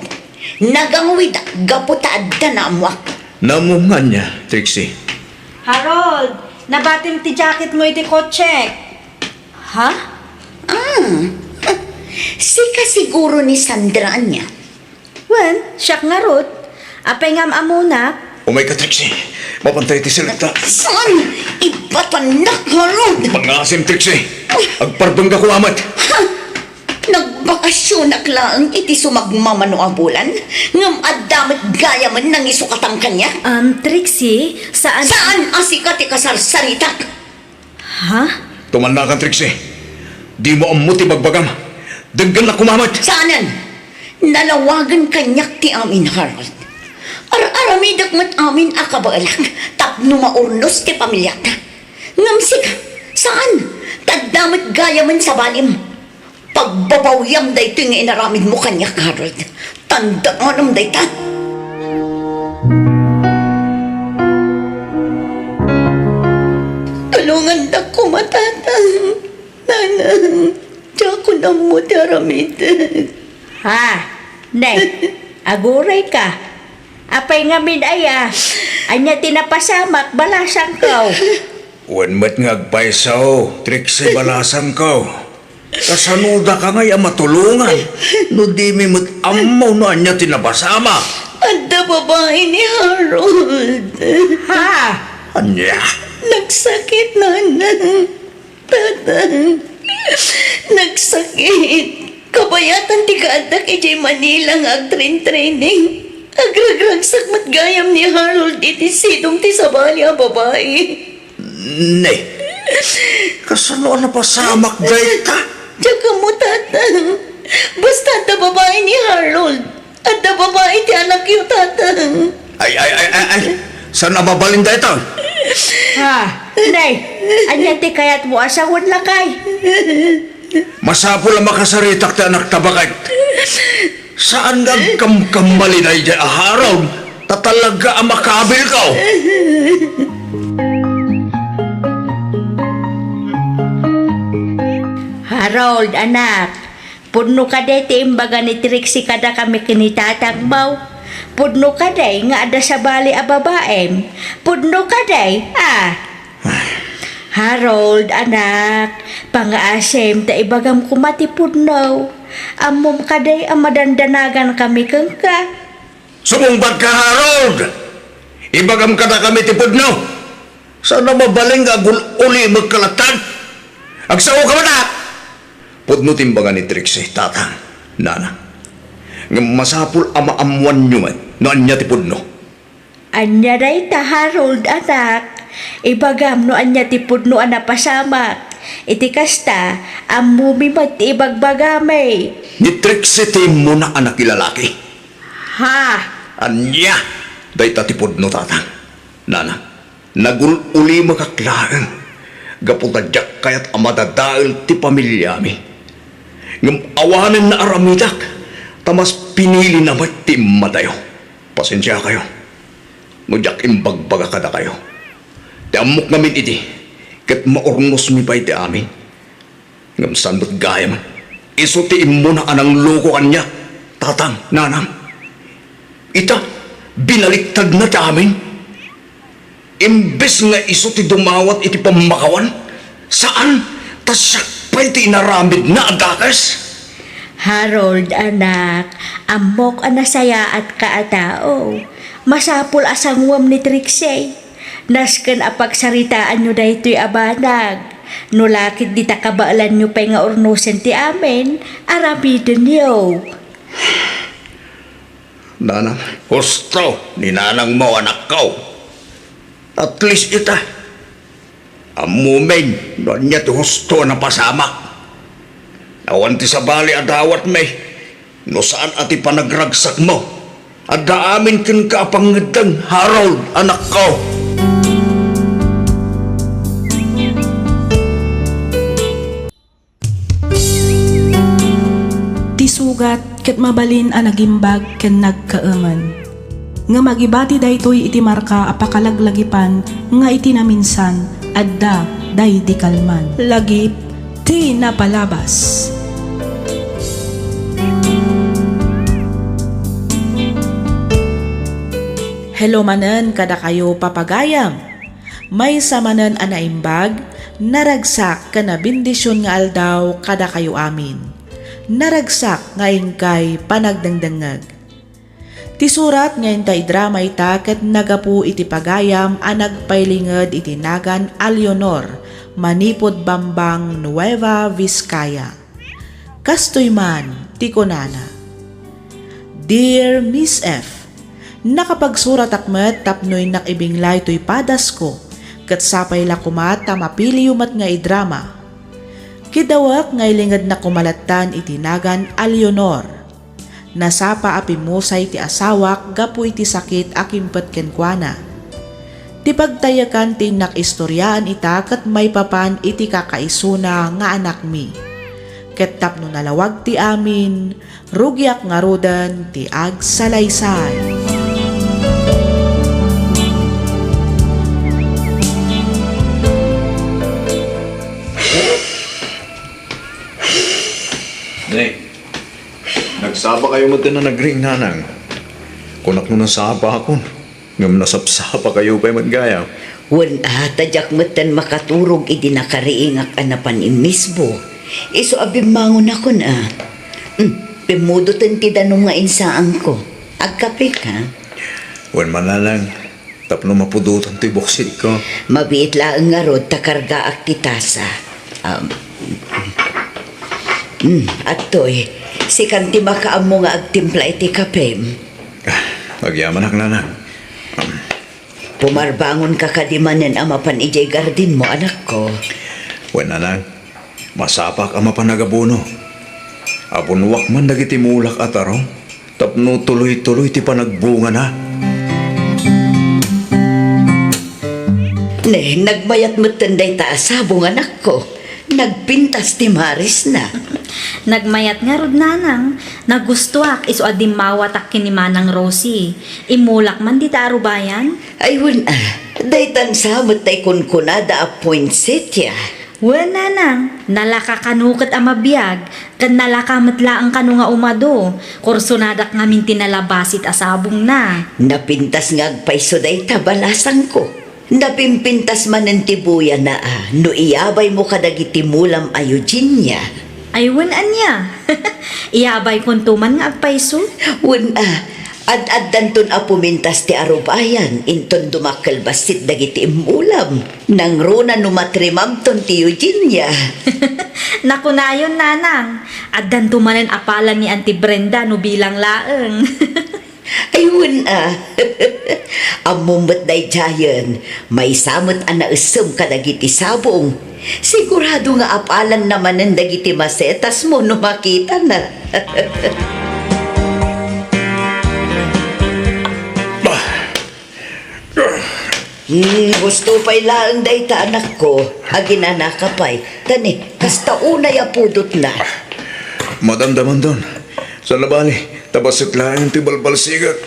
Nagangwidak gapu ta adda naammoak. Naammo nga ania, Trixie? Harold, nabatim ti jacketmo iti kotsek. Ha? Ah, sika siguro ni Sandra ania? Wen, siak ngarud. Apay ngam ammona? Umayka, Trixie. Mapantay ti selekta. Saan? Ibatannak ngarud. Pangasim, Trixie. Agparbengka koma met. Ha? Nagbakasyonak laeng iti sumagmamano a bulan, ngem adda met gayamen nangisukatan kaniak. Um, Trixie, saan? Saan a sika ti kasarsaritak? Ha? Tumannakan, Trixie. Dimo ammo ti bagbagam. Denggennak koma met. Saanen. Nalawagen kaniak ti amin, Harold. Ar-aramidek met amin a kabaelak tapno maurnos ti pamiliata. Ngem sika, saan. Ta adda met gayamen sabalim. Pagbabawiam daytoy nga inaramidmo kaniak, Harold. Tandaanam dayta. Tulongandak koma, Tatang. Nanang, diakon ammo ti aramidek. Ha? Ne, agurayka. Apay ngamin aya? Ania ti napasamak, balasangko? Wen met nga agpayso, Trixie, balasangko. Kasanoda ka ngay a matulongan no dimi met ammo no ania ti napasamak? Adda babai ni Harold. Ha? Ania? Nagsakit, Nanang. Tatang, nagsakit. Kabayatan ti kaaddak idiay Manila nga agtrain-training. Agragragsak met gayam ni Harold iti sidong ti sabali a babai. Ne, kasano a napasamak dayta? Diak ammo, Tatang. Basta adda babai ni Harold. Adda babai ti anakyo, Tatang. Ay, ay, ay, ay, ay. Saan a mabalin dayta? Ha? Nay, ania ti kayatmo a sawen, lakay? Masapul a makasaritak ti anakta baket. Saan nga agkamkamali daydiay a Harold, ta talaga a makabilko. Harold, anak, pudno kadi ti imbaga ni Trixie kadakami ken ni tatangmo? Pudno kadi nga adda sabali a babaim? Pudno kadi, a? Harold, anak, pangngaasim ta ibagam koma ti pudno. Ammom kadi a madandanagankami kenka? Sumungbatka, Harold! Ibagam kadakami ti pudno. Saan a mabalin nga agul-ulimekka latta. Agsaoka met, a? Pudno ti imbaga ni Trixie, tatang, nana. Ngem masapul a maammoanyo met no ania ti pudno. Ania dayta, Harold, anak? Ibagam no ania ti pudno a napasamak. Iti kasta, ammomi met ti ibagbagami. Ni Trixie ti immuna a nakilalaki. Ha? Ania dayta ti pudno, tatang, nana? Nagul-ulimekak laeng gapu ta diak kayat a madadael ti pamiliami. Ngem awanen naaramidak, ta mas pinilina met ti immadayo. Pasensiakayo no diak imbagbaga kadakayo. Ti ammok ngamin idi, ket maurnosmi pay ti amin. Ngem saan met gayam, isu ti immuna a nangloko kaniak, tatang, nanang. Ita, binaliktadna ti amin. Imbes nga isu ti dumawat iti pammakawan, saan, ta siak pay ti inaramidna a dakes. Harold, anak, ammok a nasayaatka a tao. Masapul a sanguem ni Trixie. Nasken a pagsaritaanyo daytoy a banag. No la ket dita kabaelanyo pay nga urnosen ti amin, aramidenyo. Nanang, husto ni nanangmo, anakko. At least ita, ammomin no ania ti husto a napasamak. Awan ti sabali a dawatmi no saan a ti panagragsakmo. Adda amin kenka a pangngeddeng, Harold, anakko. Ti sugat ket mabalin a nagimbag ken nagkaemen. Ngem agibati daytoy iti marka a pakalaglagipan nga iti naminsan, adda daydi kalman. Lagip ti napalabas. Hello manen kadakayo, papagayam. Maysa manen a naimbag, naragsak ken nabendision nga aldaw kadakayo amin. Naragsak nga inkay panagdengdengngeg. Ti surat nga inta idrama ita ket naggapu iti pagayam a nagpailinged iti nagan Alionor manipud Bambang, Nueva Vizcaya. Kastoy man ti kunana, "Dear Miss F, nakapagsuratak met tapno innak ibinglay toy padasko, ket sapay la koma ta mapiliyo met nga idrama. Kidawek nga ilingednak koma lattan iti nagan Alionor. Nasapa a pimmusay ti asawak gapu iti sakit a kimpet kenkuana. Ti pagtayekan ti innak istoriaan ita ket maipapan iti kakaisuna nga anakmi. Ket tapno nalawag ti amin, rugiak ngaruden ti agsalaysay." Nay, nagsapakayo met a nagring, nanang. Kunak no nasapakon, ngem nasapsapakayo pay met gayam. Wen a, ta diak metten makaturog idi nakariingak a napan immisbo. Isu a bimmangonakon a. Hmm, pimmudoten ti danum nga insaanko. Agkapeka? Wen man, nanang, tapno mapudotan ti buksitko. Mabiit laeng ngarud ta kargaak ti tasa. Um, hmm, adtoy, sikan ti makaammo nga agtimpla iti kapem. Ah, agyamanak, nanang. Um, Pumarbangonka kadi manen a mapan idiay gardinmo, anakko? Wen, nanang, masapak a mapan agabuno. Abunuak man dagiti mulak a tarong tapno tuloy-tuloy ti panagbungana. Ne, nagmayat metten dayta a sabong, anakko. Nagpintas ti marisna. Nagmayat ngarud, nanang. Nagustuak isu a dimmawatak ken ni Manang Rosie. Immulak man dita arubayan? Ay, wen a, daytan sa met tay kunkunada a poinsettia. Wen, nanang, nalaka kano ket a mabiag, ken nalaka met laeng kano nga umado. Kursonadak ngamin ti nalabasit a sabongna. Napintas nga agpayso dayta, balasangko. Napimpintas manen ti buyana a no iyabaymo kadagiti mulam a Eugenia. Ay, wen ania? Iyabaykonto man nga agpayso? Wen a, ad-addanton a pumintas ti arubayan inton dumakkel bassit dagiti immulam. Nangruna no matrimabton ti Eugenia. Nakunayon, nanang, addanto manen a palan ni Auntie Brenda no bilang laeng. Ay, wen a. Ammom met daydiayen, maysa met a naessem kadagiti sabong. Sigurado nga apalanna manen dagiti masetasmo no makitana. Hmm, husto pay laeng dayta, anakko. Aginanaka pay. Tani, kasta unay a pudotna. Madamdamandon. Salabali, ta bassit laeng ti balbalsigat.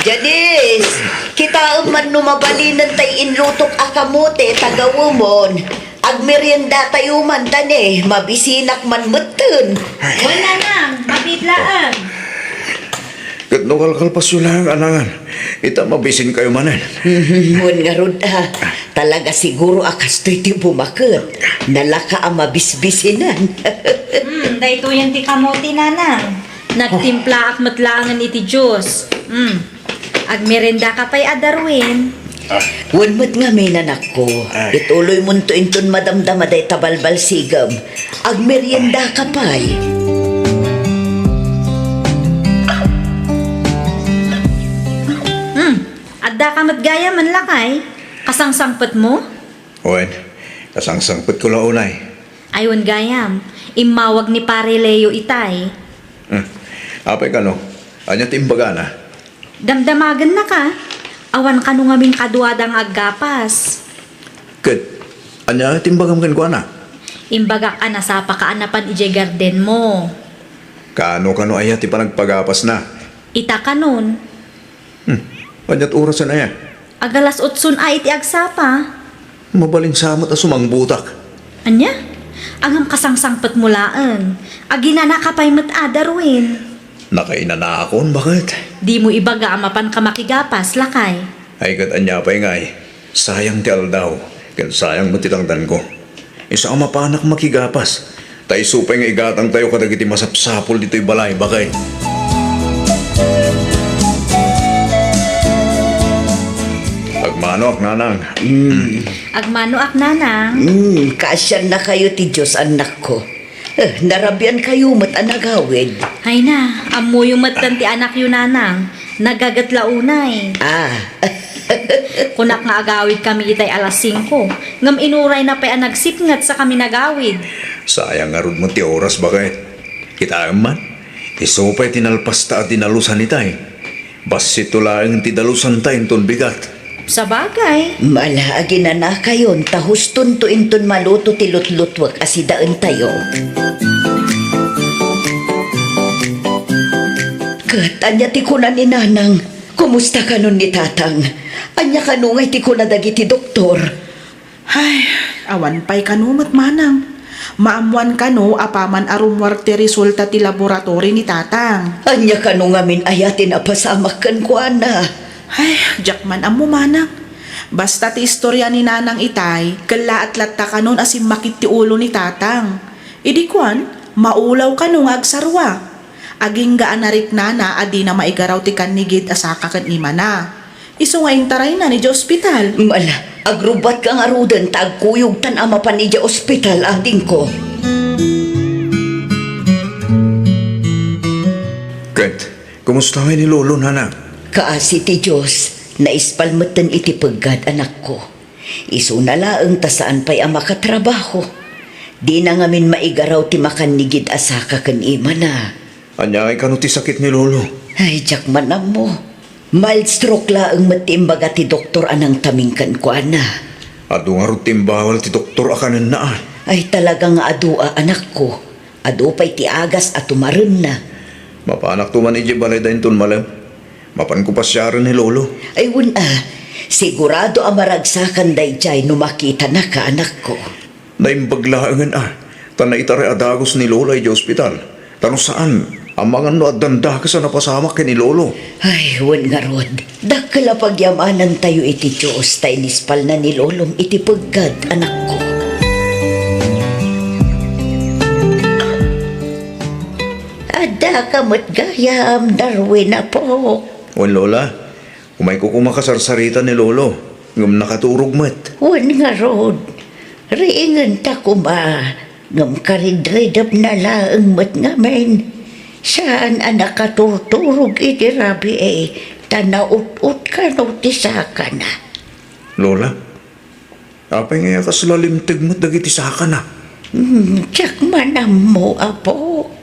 Janice, kitaem man no mabalinen tay inlutok a kamote ta gawemon. Agmeriendatayo man ta ne, mabisinak man metten. Wen, nanang, mabitlaeng. Ket no kalkalpasyo laeng, anangan, ita mabisinkayo manen. Wen ngarud a, talaga siguro a kastoy ti bumaket. Nalaka a mabisbisinan. Hmm, daytoyen ti kamote, nanang. Nagtimplaak met laengen iti juice. Hmm. Agmeriendaka pay a, Darwin. Wen met ngamin, anakko, ituloymonto inton madamdama dayta balbalsigem. Agmeriendaka pay. Hmm, addaka met gayamen, lakay? Kasangsangpetmo? Wen, kasangsangpetko la unay. Ay, wen gayam, immawag ni Pare Leo itay. Hmm. Apay kano? Ania ti imbagana? Damdamagennaka. Awan kano ngamin kaduada nga aggapas. Ket ania ti imbagam kenkuana? Imbagak a nasapaka a napan idiay gardenmo. Kano, kano aya ti panagpagapasna? Ita kanon. Hmm. Ania't orasen aya? Agalas otson a iti agsapa. Mabalin sa met a sumangbutak. Ania? Ngem kasangsangpetmo laeng. Aginanaka pay met a, Darwin. Nakainanakon, baket. Dimo ibaga a mapanka makigapas, lakay. Ay, ket ania pay ngay? Sayang ti aldaw, ken sayang met ti tangdanko. Isu a mapanak makigapas, ta isu pay nga igatangtayo kadagiti masapsapul ditoy balay, baket. Agmanoak, nanang. Mm. Agmanoak, nanang. Mm, kaasiannakayo ti Dios, annakko. Eh, narabiankayo met a nagawid. Ay na, ammoyo metten ti anakyo, nanang. Nagaget la unay. Ah. Kunak nga agawidkami itay alas singko, ngem inurayna pay a nagsipnget sakami nagawid. Sayang ngarud met ti oras, baket. Kitaem man, isu pay ti nalpasta a dinalusan itay. Bassitto laeng ti dalusanta inton bigat. Sabagay. Mala, aginanakayon ta hustonto inton maluto ti lutlutuek a sidaentayo. Ket ania ti kuna ni Nanang? Kumusta kanon ni Tatang? Ania kano ngay ti kuna dagiti doktor? Ay, awan pay kano met, manang. Maammoan kano apaman a rummuar ti resulta ti laboratory ni Tatang. Ania kano ngamin aya ti napasamak kenkuana? Ay, diak man ammo, manang. Basta ti istorya ni Nanang itay, kellaat latta kanon a simmakit ti ulo ni Tatang. Idi kuan, maulaw kano nga agsarua. Agingga a nariknana a dina maigaraw ti kannigid a saka ken imana. Isu nga intarayna idiay ospital. Mala, agrubbatka ngaruden ta agkuyogtan a mapan idiay ospital, adingko. Ket, kumusta ngay ni Lolo, Nanang? Kaasi ti Dios, naispal metten iti peggad, anakko. Isuna laeng ta saan pay a makatrabaho. Dina ngamin maigaraw ti makannigid a saka ken imana. Ania ngay kano ti sakit ni Lolo? Ay, diak man ammo. Mild stroke laeng met ti imbaga ti doktor a nangtaming kenkuana. Adu ngarud ti imbawal ti doktor a kanenna, a? Ay, talaga nga adu a, anakko. Adu pay ti agas a tumarenna. Mapanakto man idiay balayda inton malem. Mapanko pasiaren ni Lolo. Ay, wen a, sigurado a maragsakan daydiay no makitanaka, anakko. Naimbag laengen a, ta naitaray a dagus ni Lola idiay ospital. Ta no saan, amangan no addan dakes a napasamak ken ni Lolo. Ay, wen ngarud, dakkel a pagyamanantayo iti Dios ta inispalna ni Lolom iti peggad, anakko. Addaka met gayam, Darwin, apok. Wen, Lola, umayko koma kasarsarita ni Lolo, ngem nakaturog met. Wen ngarud, riingenta koma, ngem karidridepna laeng met ngamin. Saan a nakaturturog iti rabii, ta naut-ot kano ti sakana. Lola, apay ngay a kasla limteg met dagiti sakana? Hmm, diak man ammo, apok.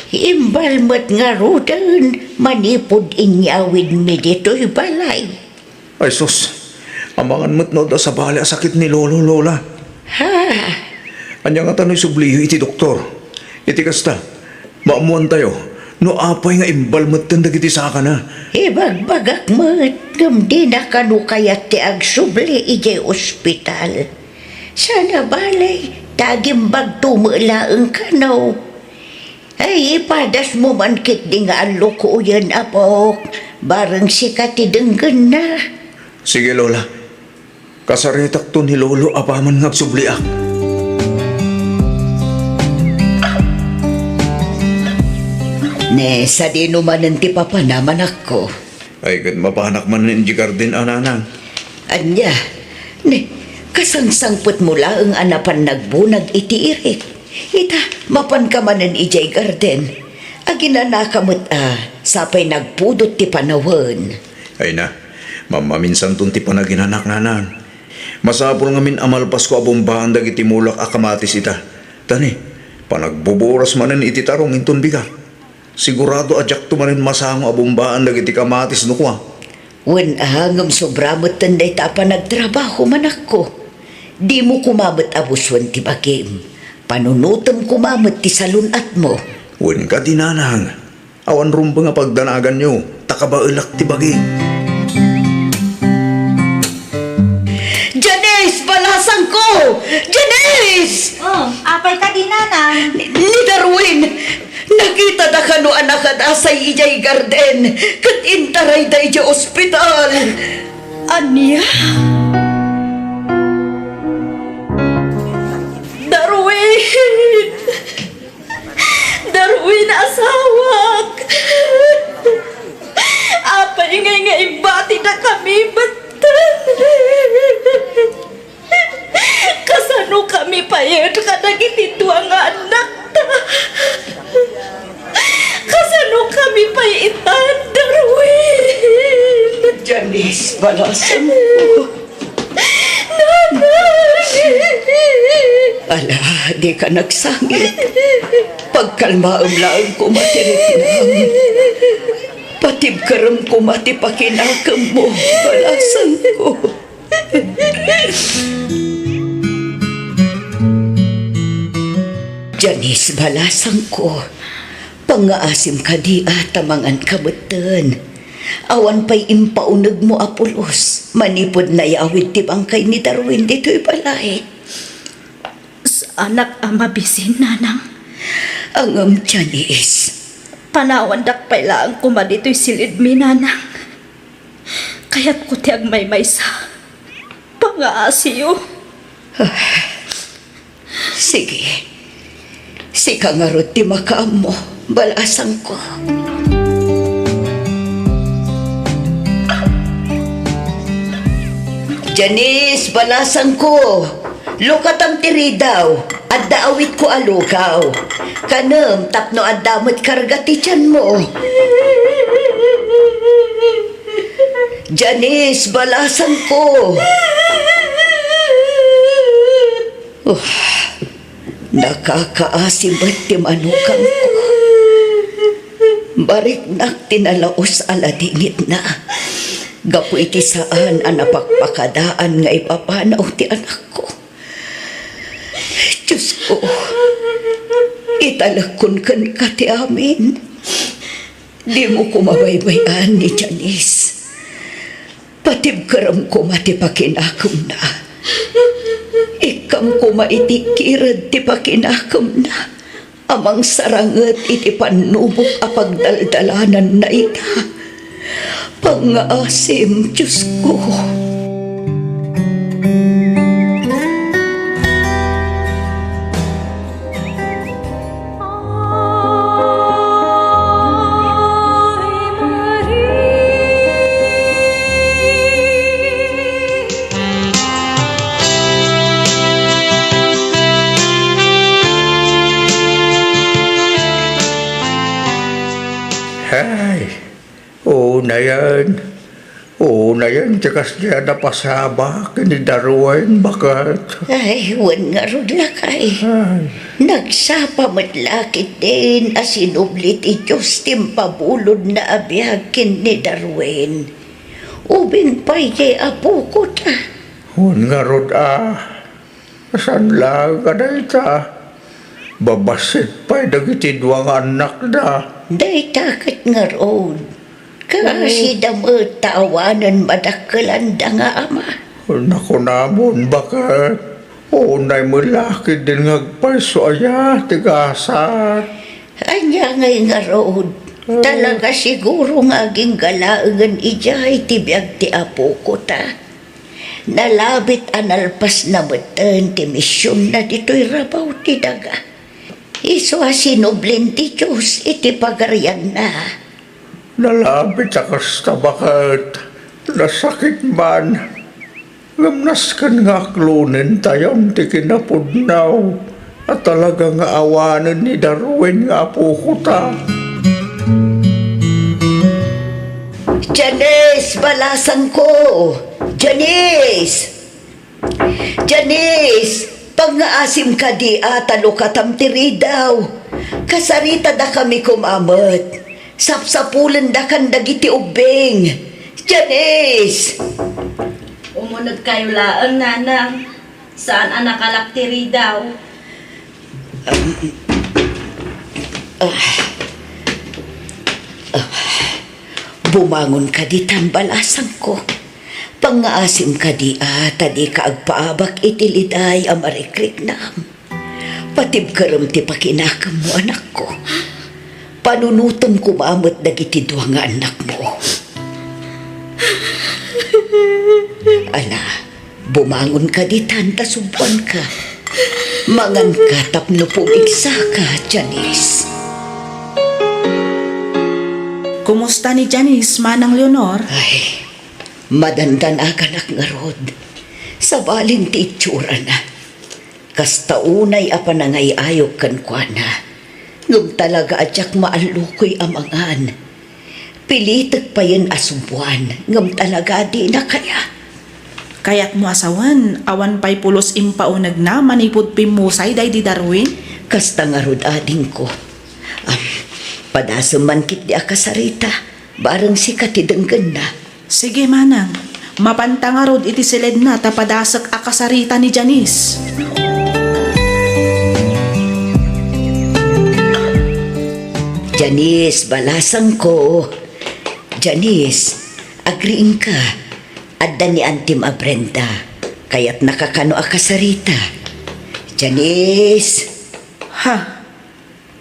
Imbal met ngaruden manipud inyawidmi ditoy balay. Ay sus, amangan met no adda sabali a sakit ni Lolo, Lola. Ha? Ania ngata no isubliyo iti doktor? Iti kasta, maammoantayo No apay nga imbal metten dagiti sakana? Ibagbagak met, ngem dina kano kayat ti agsubli idiay ospital. Saan a balay, ta agimbagto met laeng kano. Ay, ipadasmo man ketdi nga allukoyen, apok, bareng sika ti denggenna. Sige, Lola. Kasaritakto ni Lolo apaman nga agsubliak. Ne, sadino manen ti papana, manakko? Ay, ket mapanak manen idiay garden a, nanang. Ania? Ne, kasangsangpetmo laeng a napan nagbunag iti irik. Ita, mapanka manen idiay garden. Aginanaka met a, sapay nagpudot ti panawen. Ay na, mammaminsanton ti panaginanak, nanang. Masapul ngamin a malpasko a bumbaan dagiti mulak a kamatis ita. Ta ne, panagbuburas manen iti tarong inton bigat. Sigurado a diakto manen masango a bumbaan dagiti kamatis no kua. Wen a, ngem sobra metten dayta a panagtrabaho, manakko. Dimo koma met abusuen ti bagim. Panunotem koma met ti salun-atmo. Wen kadi, nanang, awan rumbeng a pagdanaganyo, ta kabaelak ti bagi. Janice! Balasangko! Janice! Oh, apay kadi, nanang? Ni, ni Darwin! Nakitada kano a nakadasay idiay garden ket intarayda idiay ospital. Ania? Darwin! Darwin, asawak! Apay ngay nga ibatidakami metten? Kasano kami pay kadagiti dua nga annakta? Kasano kami pay ita, Darwin? Janice, balasangko. Nanang! Ala, dika nagsangit. Pagkalmaem laeng koma ti riknam. Patibkerem koma ti pakinakemmo, balasangko. Janice, balasangko, pangngaasim kadi a ta manganka metten. Awan pay impaunegmo a pulos manipud nayawid ti bangkay ni Darwin ditoy balay. Saanak a mabisin, nanang. Ngem, Janice. Panawandak pay laeng koma ditoy silidmi, nanang. Kayatko ti agmaymaysa. Pangaasiyo. Ah, sige. Sika ngarud ti makaammo, balasangko. Janice, balasangko. Lukatam ti ridaw. Adda awitko a lukaw. Kanem tapno adda met karga ti tianmo. Janice, balasangko. Oh, nakakaasi met ti manukangko. Bariknak ti nalaus a ladingitna gapu iti saan a napakpakadaan nga ipapanaw ti anakko. Diosko, italekkon kenka ti amin. Dimo koma baybay-an ni Janice. Patibkerem koma ti pakinakemna. Ikkam koma iti kired ti pakinakemna a mangsaranget iti pannubok a pagdaldalananna ita. Pangngaasim, Diosko. Hay, unayen. Unayen ti kasdiay a napasabak ken ni Darwin, baket. Ay, wen ngarud, lakay. Ay. Nagsapa met la ketdin a sinubli ti Dios ti impabulodna a biag ken ni Darwin. Ubing pay ti apoko ta. Wen ngarud a, saan laeng a dayta? Babassit pay dagiti dua nga annakda. Dayta ket ngarud, kaasida met ta awanen madakkelanda nga ama. Nakunamon, baket, unay met la ketdin nga agpayso aya ti gasat. Ania ngay ngarud? Talaga siguro nga aginggalaengen idiay ti biag ti apoko ta. Nalabit a nalpasna metten ti misionna ditoy rabaw ti daga. Isu a sinublin ti Dios iti pagarianna. Nalabit a kasta, baket, nasakit man. Ngem nasken nga aklonentayon ti kinapudno a talaga nga awanen ni Darwin nga apoko ta. Janice, balasangko! Janice! Janice, pangngaasim kadi a ta lukatam ti ridaw. Kasaritadakami koma met. Sapsapulendakan dagiti ubbing. Janice! Umunegkayo laeng, nanang. Saan a nakalak ti ridaw. Ah. Ah. Bumangon kadi tan, balasangko. Pangngaasim kadi a ta dika agpaabak iti liday a marikriknam. Patibkerem ti pakinakemmo, anakko. Panunotem koma met dagiti dua nga annakmo. Ala, bumangon kadi tan ta suboanka. Manganka tapno pumigsaka, Janice. Kumusta ni Janice, Manang Leonor? Ay, madandanaganak ngarud. Sabalin ti itsurana. Kasta unay a panangay-ayok kenkuana, ngem talaga a diak maallukoy a mangan. Pilitek payen a suboan, ngem talaga a dina kaya. Kayatmo a sawen, awan pay pulos impaunegna manipud pimmusay daydi Darwin? Kasta ngarud, adingko. Am, padasem man ketdi a kasarita, bareng sika ti denggenna. Sige, manang. Mapanta ngarud iti siledna ta padasek a kasarita ni Janice. Janice, balasangko. Janice, agriingka. Adda ni Antim a Brenda. Kayatnaka kano a kasarita. Janice. Ha?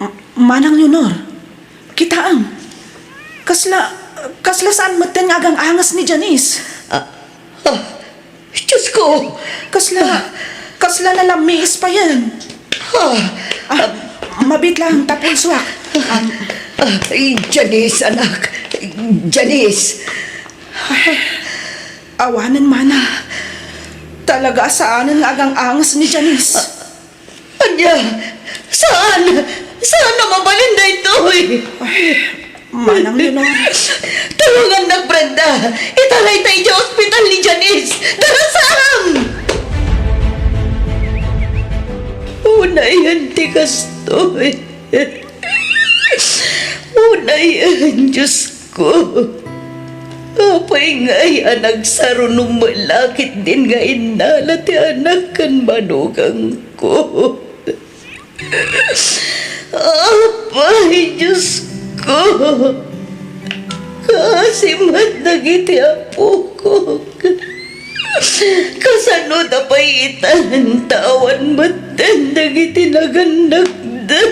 M-, Manang Leonor, kitaem. Kasla, kasla saan metten nga agang-anges ni Janice. Ah, ah, Diyos ko! Kasla, kasla nalammiis payen. Ah, ah, mabiit lang, ta pulsoak. Um, ah, Janice, anak. Janice. Ay, awanen, manang. Talaga a saanen nga agang-anges ni Janice. Ania? Saan? Saan a mabalin daytoy? Ay, Manang Leonor. Tulongannak, Brenda! Italayta idiay ospital ni Janice! Darasam! Unayen ti kastoy. Unayen, Diyos ko. Apay ngay a nagsarunom met la ketdin nga innala ti anak ken manugangko? Apay, Diyos ko, kaasi met dagiti apokok. Kasano da pay itan ta awan metten dagiti nagannakda?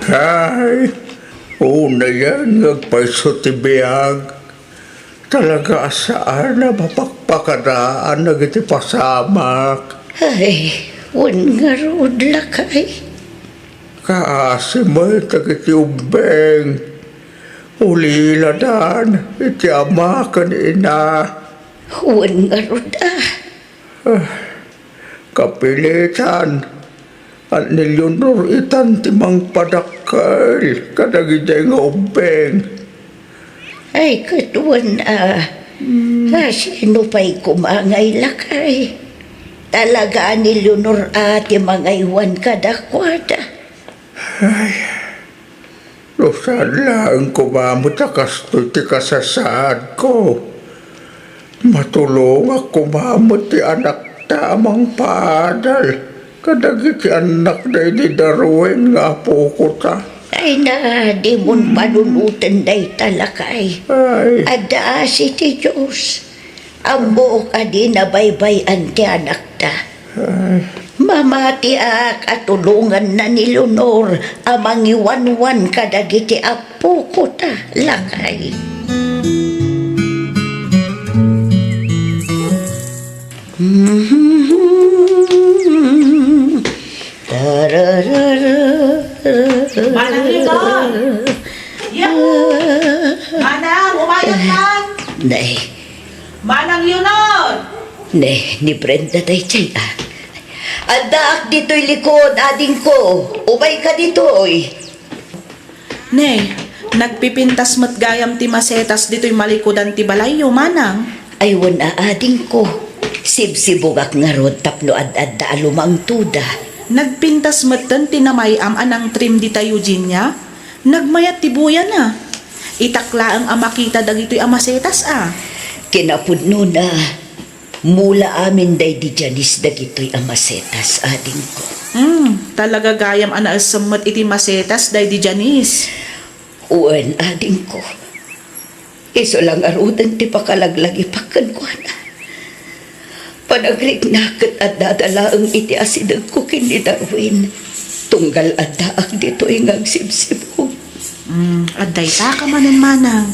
Ay, unayen nga agpayso ti biag. Talaga a saan a mapakpakadaan dagiti pasamak. Ay, wen ngarud, lakay. Kaasi met dagiti ubbing. Uliladan iti ama ken ina. Wen ngarud a. Ah, kapilitan, ni Leonor itan ti mangpadakkel kadagiti nga ubbing. Ay, ket wen a, hmm. A, sino pay koma nga ilakay? Talaga ni Leonor a ti mangaywan kadakuada. Ay, no saan laeng koma met a kastoy ti kasasaadko. Matulongak koma met ti anakta a mangpaadal kadagiti annakda idi Darwin nga apokota. Ay na, dimon panunoten dayta, lakay. Ay. Adda asi ti Dios. Ammok a dina baybay-an ti anakta. Ay. Mamatiak a tulonganna ni Leonor a mangiwanwan kadagiti apokota, lakay. Tararara. Manang Leonor! Yahoo! Manang, umayat man! Nay. Manang Leonor! Ne, ni Brenda daydiay, a. Addaak ditoy likod, adingko. Umayka ditoy. Ne, nagpipintas met gayam ti masetas ditoy malikudan ti balayyo, manang. Ay, wen a, adingko. Sibsibugak ngarud tapno ad-adda a lumangtoda. Nagpintas metten ti namay-am a nangtrim dita Eugenia. Nagmayat ti buyana. Itak laeng a makita dagitoy a masetas, a. Kinapudnona, mula amin daydi Janice dagitoy a masetas, adingko. Hmm, talaga gayam a naessem met iti masetas daydi Janice. Wen, adingko. Isu la ngaruden ti pakalaglagipak kenkuana. Panagriknak ket addada laeng iti asidegko ken ni Darwin, tunggal addaak ditoy nga agsibsibug. Mm, adda ita ka manen, manang.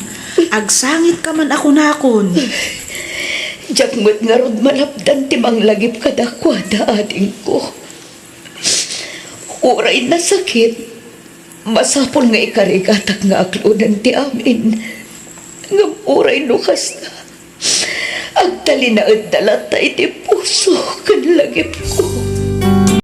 Agsangit ka man a kunakon. Diak met ngarud malapdan ti manglagip kadakuada, adingko. Uray nasakit, masapul nga ikarigatak nga aklonen ti amin. Ngem uray no kasta, agtalinaedda latta iti puso ken lagipko.